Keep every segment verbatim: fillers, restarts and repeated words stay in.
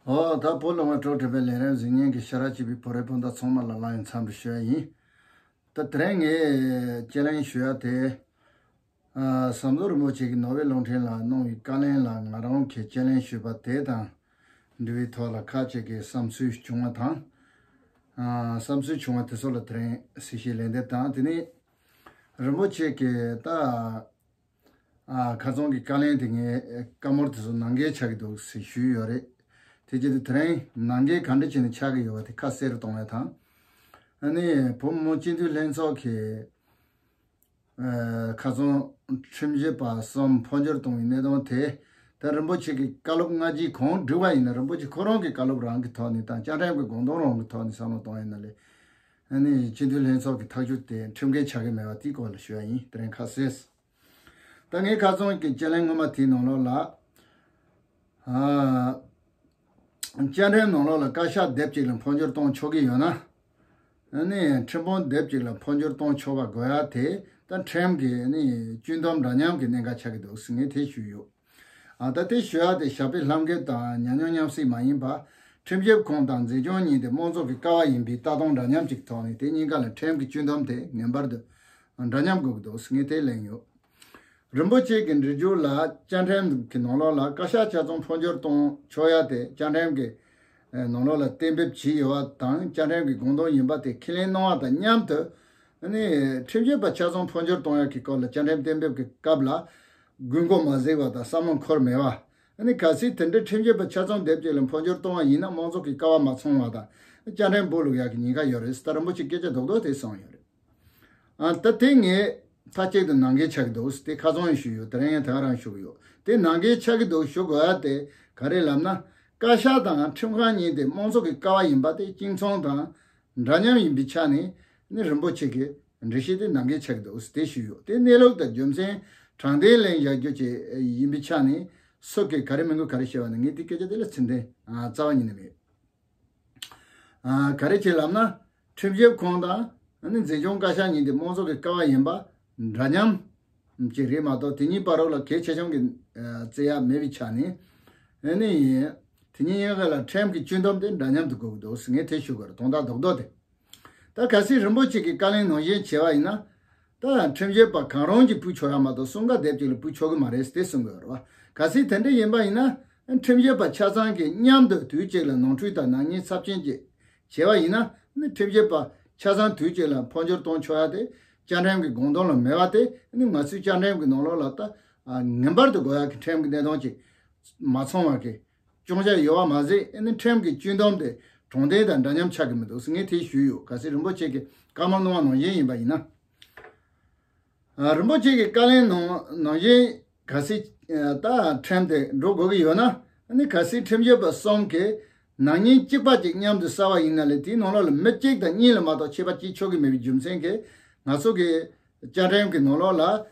ཨོ་ད་བོད་ལུང་པ་སྤྲོ་འདྲ་པའི་ལས་རིམ་གཟིགས་མཁན་གྱི་ཤ་ར་གཅིག་པའི་བོད་རིགས་སྤུན་ཟླ་ཚང་མ་ལ་ལག་ལེན་འཚམས་འདྲི་ཞུ་ཡ་ཡིན། ད་དེ་རིང་ངས་དཔྱད་གླེང་ཞུ་ཡ་དེ། ཨ། ཟམ་གདོང་རིན་པོ་ཆེ་གིས་ནོར་ཝེ་རླུང་འཕྲིན་ལ་གནང་བའི་བཀའ་ལན་ལ་ང་རང་གིས་དཔྱད་གླེང་ཞུས་པ་དེ་དང་འབྲེལ་བའི་ཐོག་ལ་ཁ་ཅིག་གི་བསམ་ཚུལ་བྱུང་བ་དང་། ཨ། བསམ་ཚུལ་བྱུང་བ་དེ་ཚོ་ལ་དེ་རིང་གཟིགས་ཞིབ་ལན་འདེབས་དང་། དེ་ནས་རིན་པོ་ཆེ་གིས་ད། ཨ། ཁ་རྩང་གི་བཀའ་ལན་དེ་ངས་བཀའ་མོལ་དེ་ཚོ་ནང་འགལ་ཆགས་ཀྱི་འདུག་ཟེར་ཞུས་ཡོད་རེད། དེ་བྱས་ཏེ་དེ་རིང་ནང་འགལ་ག་འདྲ་བྱས་ནས་ཆགས་ཀྱི་ཡོད་པ་དེ་ཁ་གསལ་རུ་གཏོང་ཡ་དང་། ཨ་ནི་བོད་མི་མང་སྤྱི་འཐུས་ལྷན་ཚོགས་ཀྱི། ཨ། ཁ་རྩང་ཁྲིམས་ཞིབ་པ་གསུམ་འཕོ་འགྱུར་གཏོང་བའི་གནད་དོན་དེ། ད་རིན་པོ་ཆེ་གི་བཀའ་སློབ་སྔ་རྗེས་གང་བསྒྲིགས་པ་ཡིན་ན། རིན་པོ་ཆེ་ཁོ་རང་གི་བཀའ་སློབ་རང་གི་ཐོག་ནས་དང་། བཅའ་ཁྲིམས་ཀྱི་དགོངས་དོན་རང་གི་ཐོག་ནས་བསམ་བློ་གཏོང་ཡིན་ན་ལས། ཨ་ནི་སྤྱི་འཐུས་ལྷན་ཚོགས་ཀྱི་ཐག་གཅོད་དེ་ཁྲིམས་འགལ་ཆགས་ཀྱི་མེད་པ་དེའི་སྐོར་ལ་ཞུ་ཡ་ཡིན། དེ་རིང་ཁ་གསལ། ད་ངས་ཁ་རྩང་གི་དཔྱད་གླེང་སྔོན་མ་དེའི་ནང་ལོགས་ལ། ཨ། བཅའ་ཁྲིམས་ནང་ལོགས་ལ་བཀའ་ཤག་སྡེབ་གཅིག་ལ་འཕོ་འགྱུར་གཏོང་ཆོག་གི་ཡོད་ན། ཨ་ནི་ཁྲིམས་དཔོན་སྡེབ་གཅིག་ལ་འཕོ་འགྱུར་གཏོང་ཆོག་པ་དགོས་ཡ་དེ། ད་ཁྲིམས་ཀྱི་ཨ་ནི་གཅུན་སྡོམ་འདྲ་མཉམ་གྱི་གནད་འགག་ཆགས་ཀྱི་འདུག་ཟེར་ངས་དེ་ཞུས་ཡོད། ཨ། ད་དེ་ཞུ་ཡ་དེ་ཞབས་པད་ལྷམ་རྒྱས་དང་ཉམས་མྱོང་མཉམ་བསྲེས་མ་ཡིན་པ། ཁྲིམས་ཞིབ་ཁང་དང་འཛིན་སྐྱོང་གཉིས་དེ་དམངས་གཙོ་གི་ཀ་བ་ཡིན་པའི་ལྟ་སྟངས་འདྲ་མཉམ་གཅིག་ཐོག་ནས་དེ་གཉིས་ཀ་ལ་ཁྲིམས་ཀྱི་གཅུན་སྡོམ་དེ་ངེས་པར་དུ་འདྲ་མཉམ་དགོས་ཀྱི་འདུག་ཟེར་ངས་དེ་གླེང་ཡོད། རིན་པོ་ཆེ་གི་འགྲེལ་བརྗོད་ལ། བཅའ་ཁྲིམས་ཀྱི་ནང་ལོགས་ལ་བཀའ་ཤག་ཆ་ཚང་འཕོ་འགྱུར་གཏོང་ཆོག་ཡ་དེ་བཅའ་ཁྲིམས་ཀྱི་ནང་ལོགས་ལ་གཏན་འབེབས་བྱས་ཡོད་པ་དང་། བཅའ་ཁྲིམས་ཀྱི་དགོངས་དོན་ཡིན་པ་དེ་ཁས་ལེན་གནང་བ་དང་མཉམ་དུ། ཨ་ནི་ཁྲིམས་ཞིབ་པ་ཆ་ཚང་འཕོ་འགྱུར་གཏོང་ཡ་གི་སྐོར་ལ་བཅའ་ཁྲིམས་གཏན་འབེབས་ཀྱི་སྐབས་ལ་དགོས་མཁོ་མ་གཟིགས་པ་དང་། བསམ་བློ་འཁོར་མེད་པ། ཨ་ནི་གལ་སྲིད་དེ་འདྲའི་ཁྲིམས་ཞིབ་པ་ཆ་ཚང་སྡེབ་གཅིག་ལ་འཕོ་འགྱུར་གཏོང་བ་ཡིན་ན། དམངས་གཙོ་གི་ཀ་བ་མ་ཚང་བ་དང་། བཅའ་ཁྲིམས་སྦོ་ལུག་ཡག་གི་ཉེན་ཁ་ཡོད་རེད། ད་རིན་པོ་ཆེ་སྐད་ཆ་རྡོག་རྡོག་དེ་གསུངས་ཡོད་རེད། ཨ། ད་དེ་ངས་མཐའ་གཅིག་ཏུ་ནང་འགལ་ཆགས་ཀྱི་འདུག་དེ་ཁ་རྩང་ཡང་ཞུས་ཡོད། དེ་རིང་ཡང་དེ་ག་རང་ཞུ་གི་ཡོད། དེ་ནང་འགལ་ཆགས་ཀྱི་འདུག་ཞུ་དགོས་ཡ་དེ་ག་རེ་ལབ་ན། བཀའ་ཤག་དང་ཁྲིམས་ཁང་གཉིས་དེ་དམངས་གཙོ་གི་ཀ་བ་ཡིན་པ་དེ་གཅིག་མཚུངས་དང་འདྲ་མཉམ་ཡིན་པའི་ཆ་ནས་ནི། རིན་པོ་ཆེ་གི་འགྲེལ་བཤད་དེ་ནང་འགལ་ཆགས་ཀྱི་འདུག་དེ་ཞུས་ཡོད། དེ་གནས་ལུགས་དང་རྒྱུ་མཚན་དྲང་བདེན་ལེན་བྱ་རྒྱུ་ཅིག་ཡིན་པའི་ཆ་ནས། སུ་གིས་ག་རེ་མི་དགོས་ག་རེ་བཤད་པ་ནི། ངས་དེ་སྐད་ཆ་དེ་ལ་ཚིག་འདི་རྩ་བ་ཉིད་ནས་མེད། ཨ། ག་རེ་བྱེད་ལབ་ན། ཁྲིམས་ཞིབ་ཁང་དང་ཨ་ནི་འཛིན་སྐྱོང་བཀའ་ཤག་གཉིས་དེ་དམངས་གཙོ་གི་ཀ་བ་ཡིན་པ་འདྲ་མཉམ་ཅིག་རེད་མ་གཏོགས། དེ་གཉིས་བར་ལ་གལ་ཆེ་ཆུང་གི་ཨ་བརྩི་ཡ་མེད་པའི་ཆ་ནས། ཨ་ནི་དེ་གཉིས་གཉིས་ཀ་ལ་ཁྲིམས་ཀྱི་གཅུན་སྡོམ་དེ་འདྲ་མཉམ་དུ་དགོས་ཀྱི་འདུག་ཟེར་ངས་དེ་ཞུ་དགོས་རེད། དོན་དག་རྡོག་རྡོག་དེ། ད་གལ་སྲིད་རིན་པོ་ཆེ་གི་བཀའ་ལན་ནང་བཞིན་བྱས་པ་ཡིན་ན། ད་ཁྲིམས་ཞིབ་པ་གང་རུང་གིས་ཕུད་ཆོག་ཡ་མ་གཏོགས། གསུམ་ཀ་སྡེབ་གཅིག་ལ་ཕུད་ཆོག་གི་མ་རེད་ཟེར་གསུང་གི་ཡོད་རེད་བ། གལ་སྲིད་དེ་འདྲ་ཡིན་པ་ཡིན་ན། ཁྲིམས་ཞིབ་པ་ཆ་ཚང་གིས་མཉམ་དུ་དུས་གཅིག་ལ་ནོར་འཁྲུལ་དང་ནག་ཉེས་ཚབས་ཆེན་ཅིག་བྱས་པ་ཡིན་ན། ནི་ཁྲིམས་ཞིབ་པ་ཆ་ཚང་དུས་གཅིག་ལ་འཕོ་འགྱུར་གཏོང་ཆོག་ཡ་དེ་བཅའ་ཁྲིམས་ཀྱི་དགོངས་དོན་ལ་མེད་པ་དེ། ནི་ང་ཚོའི་བཅའ་ཁྲིམས་ཀྱི་ནང་ལོགས་ལ་ད་ངེས་པར་དུ་དགོས་ཡ་གི་ཁྲིམས་ཀྱི་གནད་དོན་ཅིག་མ་ཚང་བ་གི་སྐྱོན་ཆ་ཡོད་པ་མ་ཟད། ཨ་ནི་ཁྲིམས་ཀྱི་གཅུན་སྡོམ་དེ་དྲང་བདེན་དང་འདྲ་མཉམ་ཆགས་ཀྱི་མི་འདུག་ཟེར་ངས་དེ་ཞུས་ཡོད། གལ་སྲིད་རིན་པོ་ཆེ་གིས་བཀའ་མོལ་གནང་བ་ནང་བཞིན་ཡིན་པ་ཡིན་ན། ཨ། རིན་པོ་ཆེ་གི་བཀའ་ལན་ནང་ནང་བཞིན་གལ་སྲིད་ཨ་ད་ཁྲིམས་དེ་འགྲོ་དགོས་ཀྱི་ཡོད་ན། ཨ་ནི་གལ་སྲིད་ཁྲིམས་ཞིབ་པ་གསུམ་གིས་ནག་ཉེས་གཅིག་པ་ཅིག་མཉམ་དུ་བསགས་པ་ཡིན་ན་ལས། དེའི་ནང་ལོགས་ལ་མི་གཅིག་དང་གཉིས་ལས་མ་གཏོགས་ཆད་པ་བཅད་ཆོག་གི་མེད་པའི་རྒྱུ་མཚན་གྱིས། ང་ཚོ་གི་བཅའ་ཁྲིམས་ཀྱི་ནང་ལོགས་ལ་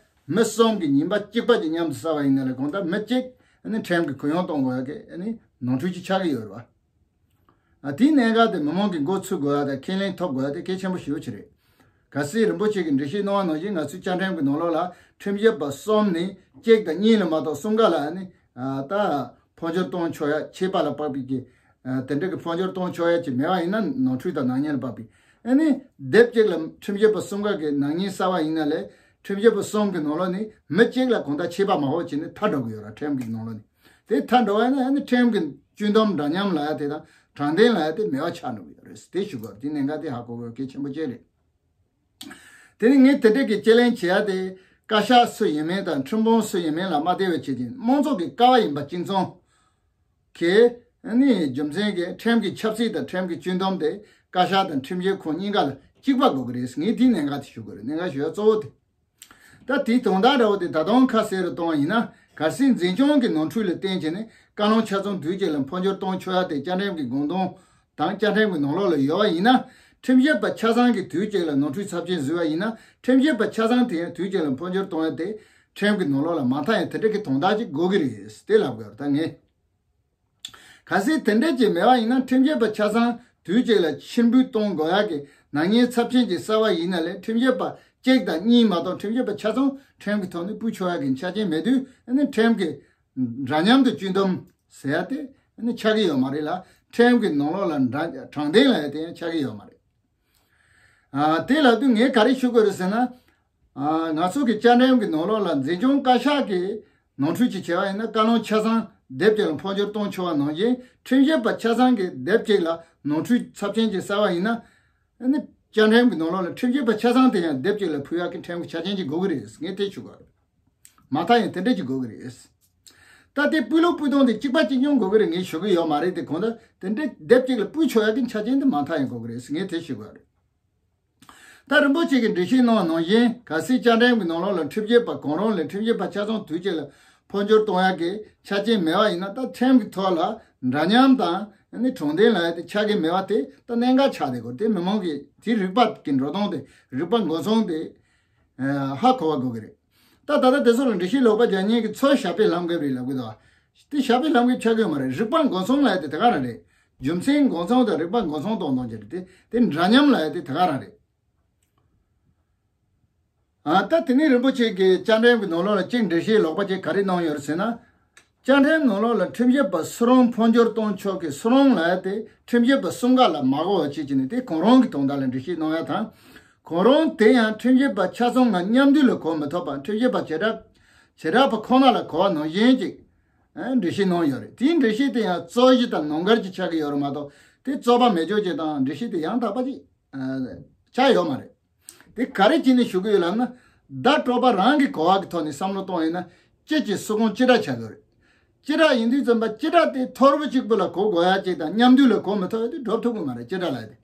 མི་གསུམ་གྱིས་ཉེས་པ་གཅིག་པ་ཅིག་མཉམ་དུ་བསགས་པ་ཡིན་ན་ལས། གང་ལྟར་མི་གཅིག་ཨ་ནི་ཁྲིམས་ཀྱི་གུ་ཡངས་གཏོང་དགོས་ཡ་གི་ཨ་ནི་ནོར་འཁྲུལ་ཅིག་ཆགས་ཀྱི་ཡོད་རེད་བ། ཨ། དེའི་གནད་འགག་དེ་མི་མང་གི་མགོ་ཚོས་དགོས་ཡ་དང་ཁས་ལེན་ཐོབ་དགོས་ཡ་དེ་གལ་ཆེན་པོ་ཞེ་པོ་ཅིག་རེད། གལ་སྲིད་རིན་པོ་ཆེ་གིས་འགྲེལ་བཤད་གནང་བ་ནང་བཞིན་ང་ཚོའི་བཅའ་ཁྲིམས་ཀྱི་ནང་ལོགས་ལ་ཁྲིམས་ཞིབ་པ་གསུམ་ནས་གཅིག་དང་གཉིས་ལས་མ་གཏོགས་གསུམ་ཀ་ལ་ཨ་ནི་ཨ་ད་འཕོ་འགྱུར་གཏོང་ཆོག་ཡ། ཆད་པ་ལ་དཔག་པའི་གི་ཨ་དེ་འདྲ་གི་འཕོ་འགྱུར་གཏོང་ཆོག་ཡ་ཅིག་མེད་པ་ཡིན་ན། ནོར་འཁྲུལ་དང་ནག་ཉེས་ལ་དཔག་པའི། ཨ་ནི་སྡེབ་གཅིག་ལ་ཁྲིམས་ཞིབ་པ་གསུམ་ཀ་གིས་ནག་ཉེས་བསགས་པ་ཡིན་ན་ལས། ཁྲིམས་ཞིབ་པ་གསུམ་གི་ནང་ལོགས་ནས་མི་གཅིག་ལ་གང་ལྟར་ཆད་པ་མང་པོ་བྱས་ནས་ཐར་འགྲོ་གི་ཡོད་ར། ཁྲིམས་ཀྱི་ནང་ལོགས་ནས་དེ་ཐར་འགྲོ་བ་ཡིན་ན། ཨ་ནི་ཁྲིམས་ཀྱི་གཅུན་སྡོམ་འདྲ་མཉམ་ལབ་ཡ་དེ་དང་དྲང་བདེན་ལབ་ཡ་དེ་མེད་པ་ཆགས་འགྲོ་གི་ཡོད་རེད། དེ་ཞུ་དགོས་རེད། དེ་གནད་འགག་དེ་ཧ་གོ་དགོས་གལ་ཆེན་པོ་ཅིག་རེད། དེ་ནི་ངས་དེ་འདྲ་གི་དཔྱད་གླེང་བྱེད་ཡ་དེ། བཀའ་ཤག་སུ་ཡིན་མིན་དང་ཁྲིམས་དཔོན་སུ་ཡིན་མིན་ལ་མ་བལྟས་པའི་ཆེད་དུ། དམངས་གཙོ་གི་ཀ་བ་ཡིན་པ་གཅིག་མཚུངས་གི་ཨ་ནི་རྒྱུ་མཚན་གྱིས་ཁྲིམས་ཀྱི་ཆབ་སྲིད་དང་ཁྲིམས་ཀྱི་གཅུན་སྡོམ་དེ་བཀའ་ཤག་དང་ཁྲིམས་ཞིབ་ཁང་གཉིས་ཀ་ལ་གཅིག་པ་དགོས་ཀྱི་རེད། ངས་དེའི་གནད་འགག་དེ་ཞུ་དགོས་རེད། གནད་འགག་ཞུ་ཡ་གཙོ་བོ་དེ། ད་དེའི་དོན་དག་འདྲ་བོ་དེ་ད་དུང་ཁ་གསལ་རུ་གཏོང་བ་ཡིན་ན། གལ་སྲིད་འཛིན་སྐྱོང་གི་ནོར་འཁྲུལ་ལ་བརྟེན་བྱས་ནས་བཀའ་བློན་ཆ་ཚང་དུས་གཅིག་ལ་འཕོ་འགྱུར་གཏོང་ཆོག་ཡ་དེ་བཅའ་ཁྲིམས་ཀྱི་དགོངས་དོན་དང་བཅའ་ཁྲིམས་ཀྱི་ནང་ལོགས་ལ་ཡོད་པ་ཡིན་ན། ཁྲིམས་ཞིབ་པ་ཆ་ཚང་གིས་དུས་གཅིག་ལ་ནོར་འཁྲུལ་ཚབས་ཆེན་བཟོས་པ་ཡིན་ན། ཁྲིམས་ཞིབ་པ་ཆ་ཚང་དེ་ཡང་དུས་གཅིག་ལ་འཕོ་འགྱུར་གཏོང་ཡ་དེ་ཁྲིམས་ཀྱི་ནང་ལོགས་ལ་མ་མཐའ་ཡང་དེ་འདྲ་གི་དོན་དག་ཅིག་དགོས་ཀྱི་རེད། དེ་ལབ་དགོས་རེད། ད་ངས། གལ་སྲིད་དེ་འདྲ་ཅིག་མེད་པ་ཡིན་ན། ཁྲིམས་ཞིབ་པ་ཆ་ཚང་དུས་གཅིག་ལ་ཕྱིར་འབུད་གཏོང་དགོས་ཡག་གི་ནག་ཉེས་ཚབས་ཆེན་ཅིག་བསགས་པ་ཡིན་ན་ལས། ཁྲིམས་ཞིབ་པ་གཅིག་དང་གཉིས་མ་གཏོགས་ཁྲིམས་ཞིབ་པ་ཆ་ཚང་ཁྲིམས་ཀྱི་ཐོག་ནས་ཕུད་ཆོག་ཡག་གི་ཆ་རྐྱེན་མེད་དུས། ཨ་ནི་ཁྲིམས་ཀྱི་འདྲ་མཉམ་དུ་གཅུན་སྡོམ་ཟེར་ཡ་དེ་ ནི་ཆགས་ཀྱི་ཡོད་མ་རེད་ལ། ཁྲིམས་ཀྱི་ནང་ལོགས་ལ་དྲང་དྲང་བདེན་ལབ་ཡ་དེ་ཡང་ཆགས་ཀྱི་ཡོད་མ་རེད། ཨ། དེ་ལབ་དུས་ངས་ག་རེ་ཞུ་དགོས་རེད་ཟེར་ན། ཨ། ང་ཚོ་གི་བཅའ་ཁྲིམས་ཀྱི་ནང་ལོགས་ལ་འཛིན་སྐྱོང་བཀའ་ཤག་གིས་ནོར་འཁྲུལ་ཅིག་བྱས་པ་ཡིན་ན། བཀའ་བློན་ཆ་ཚང་སྡེབ་གཅིག་ལ་འཕོ་འགྱུར་གཏོང་ཆོག་པ་ནང་བཞིན། ཁྲིམས་ཞིབ་པ་ཆ་ཚང་གིས་སྡེབ་གཅིག་ལ་ནོར་འཁྲུལ་ཚབས་ཆེན་ཅིག་བསགས་པ་ཡིན་ན། ཨ་ནི་བཅའ་ཁྲིམས་ཀྱི་ནང་ལོགས་ལ་ཁྲིམས་ཞིབ་པ་ཆ་ཚང་དེ་ཡང་སྡེབ་གཅིག་ལ་ཕུད་ཡག་གི་ཁྲིམས་ཀྱི་ཆ་རྐྱེན་ཅིག་དགོས་ཀྱི་རེད། ངས་དེ་ཞུ་དགོས་རེད། མ་མཐའ་ཡང་དེ་འདྲ་ཅིག་དགོས་ཀྱི་རེད། ད་དེ་སྤུས་ལེགས་སྤུས་དོན་དེ་གཅིག་པ་གཅིག་རྐྱང་དགོས་ཀྱི་རེད་ངས་ཞུ་གི་ཡོད་མ་རེད། དེ་གང་ལྟར་དེ་འདྲ་སྡེབ་གཅིག་ལ་ཕུད་ཆོག་ཡག་གི་ཆ་རྐྱེན་དེ་མ་མཐའ་ཡང་དགོས་ཀྱི་རེད། ངས་དེ་ཞུ་དགོས་རེད། ད་རིན་པོ་ཆེ་གིས་འགྲེལ་བཤད་གནང་བ་ནང་བཞིན། གལ་སྲིད་བཅའ་ཁྲིམས་ཀྱི་ནང་ལོགས་ལ་ཁྲིམས་ཞིབ་པ་གང་རུང་ལས་ཁྲིམས་ཞིབ་པ་ཆ་ཚང་དུས་གཅིག་ལ་འཕོ་འགྱུར་གཏོང་ཡག་གི་ཆ་རྐྱེན་མེད་པ་ཡིན་ན། ད་ཁྲིམས་ཀྱི་ཐོག་ལ་འདྲ་མཉམ་དང་ནི་དྲང་བདེན་ལབ་ཡ་དེ་ཆགས་ཀྱི་མེད་པ་དེ་ད་གནད་འགག་ཆགས་བསྡད་ཀྱི་ཡོད་རེད། དེ་མི་མང་གིས་དེ་རིག་པ་གི་འགྲོ་སྟངས་དེ། རིག་པ་མགོ་ཚོང་དེ་ཧ་གོ་བ་དགོས་ཀྱི་རེད། ད་ད་ལྟ་དེ་ཚོ་ལ་འགྲེལ་བཤད་ལོག་པ་རྒྱག་མཁན་གྱི་ཚོ་ཞབས་པད་ལྷམ་གོས་རེད་ལབ་གི་འདུག་དེ་ཞབས་པད་ལྷམ་གོས་ཆགས་ཀྱི་ཡོད་མ་རེད། རིག་པ་མགོ་ཚོང་ལབ་ཡ་དེ་དེ་ག་རང་རེད། རྒྱུ་མཚན་མགོ་ཚོང་དང་རིག་པ་མགོ་ཚོང་གཏོང་གཏོང་གི་རེད། དེ་དེ་འདྲ་མཉམ་ལབ་ཡ་དེ་དེ་ག་རང་རེད། ཨ། ད་དེ་ནས་རིན་པོ་ཆེ་གིས་བཅའ་ཁྲིམས་ཀྱི་ནང་ལོགས་ལ་གཅིག་འགྲེལ་བཤད་ལོག་པ་ཅིག་ག་རེ་གནང་ཡོད་རེད་ཟེར་ན། བཅའ་ཁྲིམས་ནང་ལོགས་ལ་ཁྲིམས་ཞིབ་པ་སུ་རུང་འཕོ་འགྱུར་གཏོང་ཆོག་གི། སུ་རུང་ལབ་ཡ་དེ་ཁྲིམས་ཞིབ་པ་གསུམ་ཀ་ལ་མ་གོ་བ་བྱེད་ཀྱི་ནི། དེ་གང་རུང་གི་དོན་དག་ལ་འགྲེལ་བཤད་གནང་ཡ་དང་། གང་རུང་དེ་ཡང་ཁྲིམས་ཞིབ་པ་ཆ་ཚང་ང་མཉམ་འདུས་ལ་གོ་མི་ཐུབ་པ། ཁྲིམས་ཞིབ་པ་བྱེ་བྲག་བྱེ་བྲག་པ་ཁོ་ན་ལ་གོ་བ་ནང་བཞིན་ཅིག་ཨ། འགྲེལ་བཤད་གནང་ཡོད་རེད། དེའི་འགྲེལ་བཤད་དེ་ཡང་རྩོད་གཞི་དང་ནང་འགལ་གྱི་ཆགས་ཀྱི་ཡོད་རེད་མ་གཏོགས། དེ་རྩོད་པ་མེད་ཆོག་ཅིག་དང་འགྲེལ་བཤད་དེ་ཡང་དག་པ་ཅིག་ཨ། ཆགས་ཡོད་མ་རེད། དེ་ག་རེ་བྱས་ནས་ཞུ་གི་ཡོད་ལབ་ན། བརྡ་སྤྲོད་པ་རང་གི་གོ་བ་གི་ཐོག་ནས་བསམ་བློ་གཏོང་ཡིན་ན། སྤྱི་གི་སུ་གང་སྤྱི་སྒྲ་ཆགས་ཀྱི་རེད། སྤྱི་སྒྲ་ཡིན་དུས་ཙམ་པ་སྤྱི་སྒྲ་དེ་ཐོར་བུ་གཅིག་པུ་ལ་གོ་དགོས་ཡ་གཅིག་དང་མཉམ་འདུས་ལ་གོ་མི་ཐུབ་ཡ་དེ་སྒྲུབ་ཐུབ་ཀྱི་མ་རེད། སྤྱི་སྒྲ་ལབ་ཡ་དེ།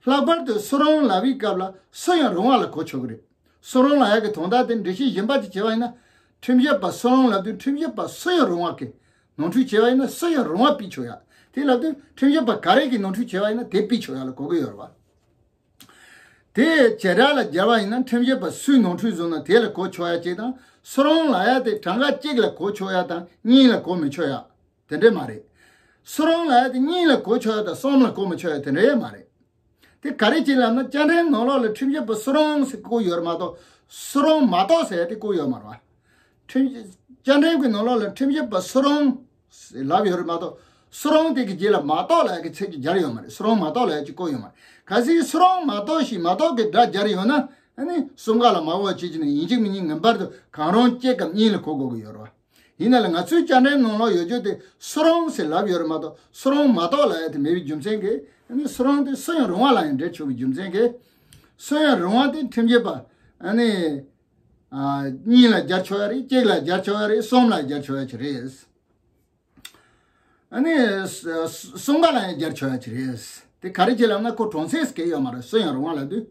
ལྷག་པར་དུ་སུ་རུང་ལབ་པའི་སྐབས་ལ་སུ་ཡང་རུང་བ་ལ་གོ་ཆོག་གི་རེད། སུ་རུང་ལབ་ཡ་གི་དོན་དག་དེ་འགྲེལ་བཤད་གཞན་པ་ཅིག་བྱས་པ་ཡིན་ན། ཁྲིམས་ཞིབ་པ་སུ་རུང་ལབ་དུས་ཁྲིམས་ཞིབ་པ་སུ་ཡང་རུང་བ་གི་ནོར་འཁྲུལ་བྱས་པ་ཡིན་ན་སུ་ཡང་རུང་བ་ཕུད་ཆོག་ཡ། དེ་ལབ་དུས་ཁྲིམས་ཞིབ་པ་ག་རེ་གི་ནོར་འཁྲུལ་བྱས་པ་ཡིན་ན་དེ་ཕུད་ཆོག་ཡ་ལ་གོ་གི་ཡོད་རེད་བ། དེ་བྱེ་བྲག་ལ་སྦྱར་བ་ཡིན་ན། ཁྲིམས་ཞིབ་པ་སུས་ནོར་འཁྲུལ་བཟོས་ན་དེ་ལ་གོ་ཆོག་ཡ་གཅིག་དང་། སུ་རུང་ལབ་ཡ་དེ་གྲངས་ཀ་གཅིག་ལ་གོ་ཆོག་ཡ་དང་གཉིས་ལ་གོ་མི་ཆོག་ཡ་དེ་འདྲས་མ་རེད། སུ་རུང་ལབ་ཡ་དེ་གཉིས་ལ་གོ་ཆོག་ཡ་དང་གསུམ་ལ་གོ་མི་ཆོག་ཡ་དེ་འདྲས་མ་རེད། དེ་ག་རེ་བྱས་ལབ་ན། བཅའ་ཁྲིམས་ནང་ལོགས་ལ་ཁྲིམས་ཞིབ་པ་སུ་རུང་ཟེར་བཀོད་ཡོད་རེད་མ་གཏོགས། སུ་རུང་མ་གཏོགས་ཟེར་ཡ་དེ་བཀོད་ཡོད་མ་རེད་བ། ཁྲིམས་བཅའ་ཁྲིམས་ཀྱི་ནང་ལོགས་ལ་ཁྲིམས་ཞིབ་པ་སུ་རུང་ཟེར་ལབ་ཡོད་རེད་མ་གཏོགས། སུ་རུང་དེ་གི་རྗེས་ལ་མ་གཏོགས་ལབ་ཡ་གི་ཚིག་ཅིག་སྦྱར་ཡོད་མ་རེད། སུ་རུང་མ་གཏོགས་ལབ་ཡ་ཅིག་བཀོད་ཡོད་མ་རེད། གལ་སྲིད་སུ་རུང་མ་གཏོགས་ཞེས་མ་གཏོགས་ཀྱི་སྒྲ་སྦྱར་ཡོད་ན། ཨ་ནི་གསུམ་ཀ་ལ་མ་གོ་བ་བྱེད་ཀྱི་ནི། ཡིན་གཅིག་མིན་གཉིས་ངེས་པར་དུ་གང་རུང་གཅིག་གམ་གཉིས་ལ་གོ་དགོས་ཀྱི་ཡོད་རེད་བ། ཡིན་ན་ལ་ང་ཚོའི་བཅའ་ཁྲིམས་ནང་ལོགས་ཡོད་རྒྱུ་དེ་སུ་རུང་ཟེར་ལབ་ཡོད་རེད་མ་གཏོགས། སུ་རུང་མ་གཏོགས་ལབ་ཡ་དེ་མེད་པའི་རྒྱུ་མཚན་གྱིས། ཨ་ནི་སུ་རུང་དེ་སུ་ཡང་རུང་བ་ལ་ཡང་འགྲེལ་ཆོག་པའི་རྒྱུ་མཚན་གྱིས། སུ་ཡང་རུང་བ་དེ་ཁྲིམས་ཞིབ་པ་ཨ་ནི་ཨ་གཉིས་ལ་སྦྱར་ཆོག་ཡ་རེད། གཅིག་ལ་སྦྱར་ཆོག་ཡ་རེད། གསུམ་ལ་སྦྱར་ཆོག་ཡ་ཅིག་རེད། ཨ་ནི་ས་ས་གསུམ་ཀ་ལ་ཡང་སྦྱར་ཆོག་ཡ་ཅིག་རེད། དེ་ག་རེ་བྱས་ལབ་ན། ཁོ་གྲངས་ཚད་སྐད་ཡོད་མ་རེད། སུ་ཡང་རུང་བ་ལབ་དུས།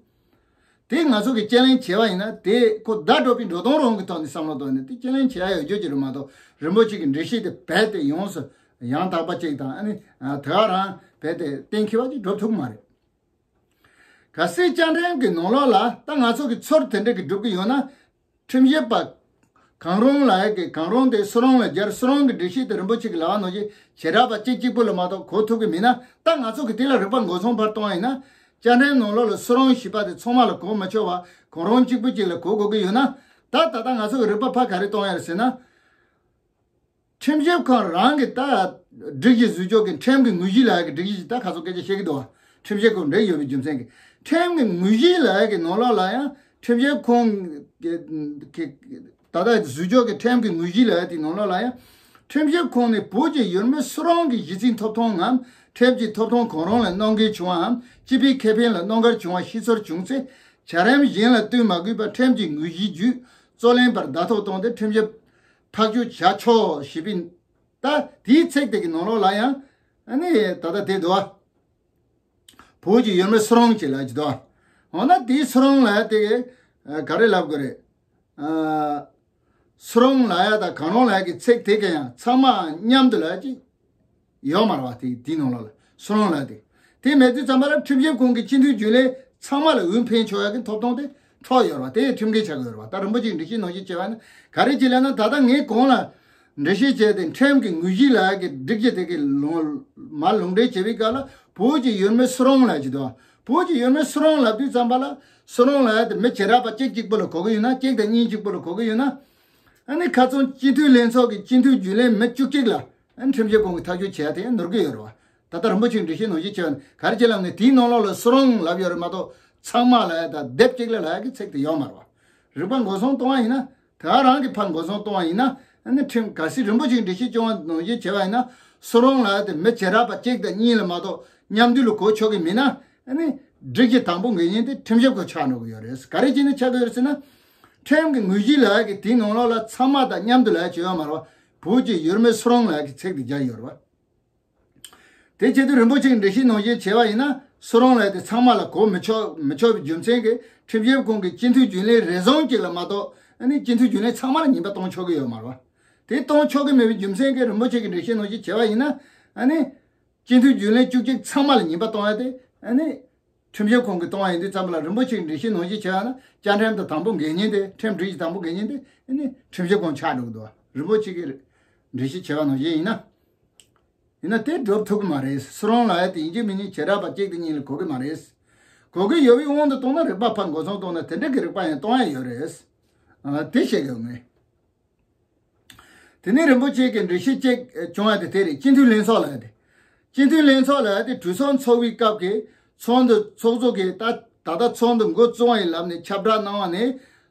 དེ་ང་ཚོ་གིས་དཔྱད་གླེང་བྱས་པ་ཡིན་ན། དེ་ཁོ་བརྡ་སྤྲོད་པའི་འགྲོ་སྟངས་རང་གི་ཐོག་ནས་བསམ་བློ་གཏོང་ནས་དེ་དཔྱད་གླེང་བྱེད་ཡ་ཡོད་རྒྱུ་ཅིག་རེད་མ་གཏོགས། རིན་པོ་ཆེ་གི་འགྲེལ་བཤད་དེ་རྦད་དེ་ཡོངས་སུ་ཡང་དག་པ་ཅིག་དང་། ཨ་ནི་ཨ་དེ་ག་རང་རྦད་དེ་གཏན་འཁེལ་བ་ཅིག་སྒྲུབ་ཐུབ་ཀྱི་མ་རེད། གལ་སྲིད་བཅའ་ཁྲིམས་ཀྱི་ནང་ལོགས་ལ་ད་ང་ཚོ་གི་ཚུར་དེ་འདྲ་གི་སྒྲུབ་ཀྱི་ཡོད་ན། ཁྲིམས་ཞིབ་པ་གང་རུང་ལབ་ཡ་གི་གང་རུང་དེ་སུ་རུང་ལ་སྦྱར། སུ་རུང་གི་སྒྲིག་གཞི་དེ་རིན་པོ་ཆེ་གི་ལབ་པ་ནང་བཞིན་བྱེ་བྲག་པ་གཅིག་གཅིག་པུ་ལ་མ་གཏོགས་གོ་ཐུབ་ཀྱི་མེད་ན། ད་ང་ཚོ་གི་དེ་ལ་རིག་པ་མགོ་ཚོང་ཕར་གཏོང་བ་ཡིན་ན། བཅའ་ཁྲིམས་ནང་ལོགས་ལ་སུ་རུང་ཞེས་པ་དེ་ཚང་མ་ལ་གོ་མི་ཆོག་པ། གང་རུང་གཅིག་པུ་གཅིག་ལ་གོ་དགོས་ཀྱི་ཡོད་ན། ད་ད་ལྟ་ང་ཚོ་གི་རིག་པ་ཕར་ག་རེ་གཏོང་ཡ་རེད་ཟེར་ན། ཁྲིམས་ཞིབ་ཁང་རང་གི་ད་སྒྲིག་གཞི་བཟོ་ཕྱོགས་ཀྱི་ཁྲིམས་ཀྱི་དངོས་གཞི་ལབ་ཡ་གི་སྒྲིག་གཞི་ཅིག་ད་ཁ་སང་སྐད་ཆ་བཤད་ཀྱི་འདུག་བ། ཁྲིམས་ཞིབ་ཁང་འབྲེལ་ཡོད་པའི་རྒྱུ་མཚན་གྱིས། ཁྲིམས་ཀྱི་དངོས་གཞི་ལབ་ཡ་གི་ནང་ལོགས་ལ་ཡང་ཁྲིམས་ཞིབ་ཁང་གི་གི་ད་ལྟ་བཟོ་ཕྱོགས་ཀྱི་ཁྲིམས་ཀྱི་དངོས་གཞི་ལབ་ཡ་དེའི་ནང་ལོགས་ལ་ཡང་། ཁྲིམས་ཞིབ་ཁང་ནི་བོད་ཀྱི་ཡུལ་མི་སུ་རུང་གི་གཞི་རྩའི་ཐོབ་ཐང་ངམ་ཁྲིམས་ཀྱི་ཐོབ་ཐང་གང་རུང་ལ་གནོད་འགེལ་བྱུང་བའམ་སྤྱི་པའི་ཁེ་ཕན་ལ་གནོད་འགེལ་བྱུང་བ་ཤེས་ཚོར་བྱུང་ཚེ། བྱ་རིམ་གཞན་ལ་ལྟོས་མ་དགོས་པར་ཁྲིམས་ཀྱི་དངོས་གཞིའི་བརྒྱུད་རྩོད་ལེན་པར་བརྡ་ཐོ་བཏང་སྟེ་ཁྲིམས་ཞིབ་ཐག་གཅོད་བྱ་ཆོག་ཞེས་པའི། ད་དེའི་ཚིག་དེ་གི་ནང་ལོགས་ལ་ཡང་ཨ་ནི་ད་ལྟ་དེ་འདུག་བ། བོད་ཀྱི་ཡུལ་མི་སུ་རུང་ཅིག་ལབ་ཀྱི་འདུག་བ། འོ་ན་དེའི་སུ་རུང་ལབ་ཡ་དེ་ག་རེ་ལབ་དགོས་རེད། ཨ། སུ་རུང་ལབ་ཡ་དང་གང་རུང་ལབ་ཡ་གི་ཚིག་དེ་ག་ཡང་ཚང་མ་མཉམ་དུ་ལབ་ཡ་ཅིག་ཡོད་མ་རེད་བ། དེ་དེའི་ནང་ལོགས་ལ་སུ་རུང་ལབ་ཡ་དེ། དེ་མེད་དུས་ཙམ་པ་ལ་ཁྲིམས་ཞིབ་ཁང་གི་སྤྱི་འཐུས་རྒྱུན་ལས་ཚང་མ་ལ་འོས་འཕེན་ཆོག་ཡ་གི་ཐོབ་ཐང་དེ་འཕྲོག་ཡོད་རེད་བ། དེ་ཁྲིམས་འགལ་ཆགས་ཀྱི་ཡོད་རེད་བ། ད་རིན་པོ་ཆེའི་འགྲེལ་བཤད་ནང་བཞིན་བྱས་པ་ན། ག་རེ་བྱས་ལབ་ན། ད་ལྟ་ངས་གོང་ལ་འགྲེལ་བཤད་བྱས་ཏེ། ཁྲིམས་ཀྱི་དངོས་གཞི་ལབ་ཡ་གི་སྒྲིག་གཞི་དེ་གི་ལུང་མར་ལུང་འདྲེན་བྱེད་པའི་སྐབས་ལ་བོད་ཀྱི་ཡུལ་མི་སུ་རུང་ལབ་ཀྱི་འདུག་བ། བོད་ཀྱི་ཡུལ་མི་སུ་རུང་ལབ་དུས་ཙམ་པ་ལ། སུ་རུང་ལབ་ཡ་དེ་མི་བྱེ་བྲག་པ་གཅིག་གཅིག་པོ་ལ་གོ་གི་ཡོད་ན། གཅིག་དང་གཉིས་གཅིག་པོ་ལ་གོ་གི་ཡོད་ན། ཨ་ནི་ཁ་སང་སྤྱི་འཐུས་ལྷན་ཚོགས་ཀྱི་སྤྱི་འཐུས་རྒྱུན་ལས་མི་བཅུ་གཅིག་ལ། ཨ་ ཁྲིམས་ཞིབ་ཁང་གིས་ཐག་གཅོད་བྱས་ཏེ་ནོར་གྱི་ཡོད་རེད་བ། ད་ལྟ་རིན་པོ་ཆེའི་འགྲེལ་བཤད་ནང་བཞིན་བྱས་པ་ཡིན་ན་ག་རེ་བྱས་ལབ་ན་དེའི་ནང་ལོགས་ལ་སུ་རུང་ལབ་ཡོད་རེད་མ་གཏོགས་ཚང་མ་ལབ་ཡ་དང་སྡེབ་གཅིག་ལ་ལབ་ཡ་གི་ཚིག་དེ་ཡོད་མ་རེད་བ། རིག་པ་མགོ་སྲུང་གཏོང་བ་ཡིན་ན། དེ་ག་རང་གི་ཕར་མགོ་སྲུང་གཏོང་བ་ཡིན་ན། ཨ་ནི་ཁྲིམས་གལ་སྲིད་རིན་པོ་ཆེའི་འགྲེལ་བཤད་སྐྱོང་བ་ནང་བཞིན་བྱས་པ་ཡིན་ན། སུ་རུང་ལབ་ཡ་དེ་མི་བྱེ་བྲག་པ་གཅིག་དང་གཉིས་ལ་མ་གཏོགས་མཉམ་འདུས་ལ་གོ་ཆོག་གི་མིན་ན། ཨ་ནི་སྒྲིག་གཞི་དང་པོ་འགལ་མཁན་དེ་ཁྲིམས་ཞིབ་ཁང་ཆགས་འགྲོ་གི་ཡོད་རེད། ག་རེ་བྱས་ནས་ཆགས་ཀྱི་ཡོད་རེད་ཟེར་ན། ཁྲིམས་ཀྱི་དངོས་གཞི་ལབ་ཡ་གི་དེའི་ནང་ལོགས་ལ་ཚང་མ་དང་མཉམ་དུ་ལབ་ཡ་ཅིག་ཡོད་མ་རེད་བ། བོད་ཀྱི་ཡུལ་མི་སུ་རུང་ལབ་ཡ་གི་ཚིག་དེ་སྦྱར་ཡོད་རེད་བ། དེ་བྱེད་དུས་རིན་པོ་ཆེའི་འགྲེལ་བཤད་ནང་བཞིན་བྱས་པ་ཡིན་ན་སུ་རུང་ལབ་ཡ་དེ་ཚང་མ་ལ་གོ་མི་ཆོག་མི་ཆོག་པའི་རྒྱུ་མཚན་གྱིས་ཁྲིམས་ཞིབ་ཁང་གིས་སྤྱི་འཐུས་རྒྱུན་ལས་རེ་ཟུང་གཅིག་ལ་མ་གཏོགས་ཨ་ནི་སྤྱི་འཐུས་རྒྱུན་ལས་ཚང་མ་ལ་ཉེས་པ་གཏོང་ཆོག་གི་ཡོད་མ་རེད་བ། དེ་གཏོང་ཆོག་གི་མེད་པའི་རྒྱུ་མཚན་གྱིས་རིན་པོ་ཆེ་གི་འགྲེལ་བཤད་ནང་བཞིན་བྱས་པ་ཡིན་ན། ཨ་ནི་སྤྱི་འཐུས་རྒྱུན་ལས་བཅུ་གཅིག་ཚང་མ་ལ་ཉེས་པ་གཏོང་ཡ་དེ། ཨ་ནི་ཁྲིམས་ཞིབ་ཁང་གིས་གཏོང་བ་ཡིན་དུས་ཙམ་པ་ལ་རིན་པོ་ཆེ་གི་འགྲེལ་བཤད་ནང་བཞིན་བྱས་པ་ན་བཅའ་ཁྲིམས་དང་དང་པོ་འགལ་མཁན་དེ། ཁྲིམས་སྒྲིག་གཞི་དང་པོ་འགལ་མཁན་དེ་ཨ་ནི་ཁྲིམས་ཞིབ་ཁང་ཆགས་འགྲོ་གི་འདུག་རིན་པོ་ཆེ་གི་འགྲེལ་བཤད་བྱས་པ་ནང་བཞིན་ཡིན་ན། ཡིན་ན་དེ་སྒྲུབ་ཐུབ་ཀྱི་མ་རེད། སུ་རུང་ལབ་ཡ་དེ་ཡིན་གཅིག་མིན་གཉིས་བྱེ་བྲག་པ་གཅིག་དང་གཉིས་ལ་གོ་གི་མ་རེད། གོ་གི་ཡོད་པའི་དབང་དུ་བཏང་ན་རིག་པ་ཕར་མགོ་སྲུང་བཏང་ན་དེ་འདྲ་གི་རིག་པ་ཡང་གཏོང་ཡ་ཡོད་རེད། ཨ་དེ་བཤད་གི་ཡོད་ངེས། དེ་ནས་རིན་པོ་ཆེ་གི་འགྲེལ་བཤད་ཅིག་བྱུང་ཡ་དེ་དེ་རེད། སྤྱི་འཐུས་ལྷན་ཚོགས་ལབ་ཡ་དེ། སྤྱི་འཐུས་ལྷན་ཚོགས་ལབ་ཡ་དེ་གྲོས་ཚོགས་འཚོགས་པའི་སྐབས་ཀྱི་ཚོགས་འདུ་ཚོགས་གཙོ་གིས་ད་ད་ལྟ་ཚོགས་འདུ་འགོ་བཙུགས་པ་ཡིན་ལབ་ནས་ཁྱབ་བསྒྲགས་གནང་བ་ནས།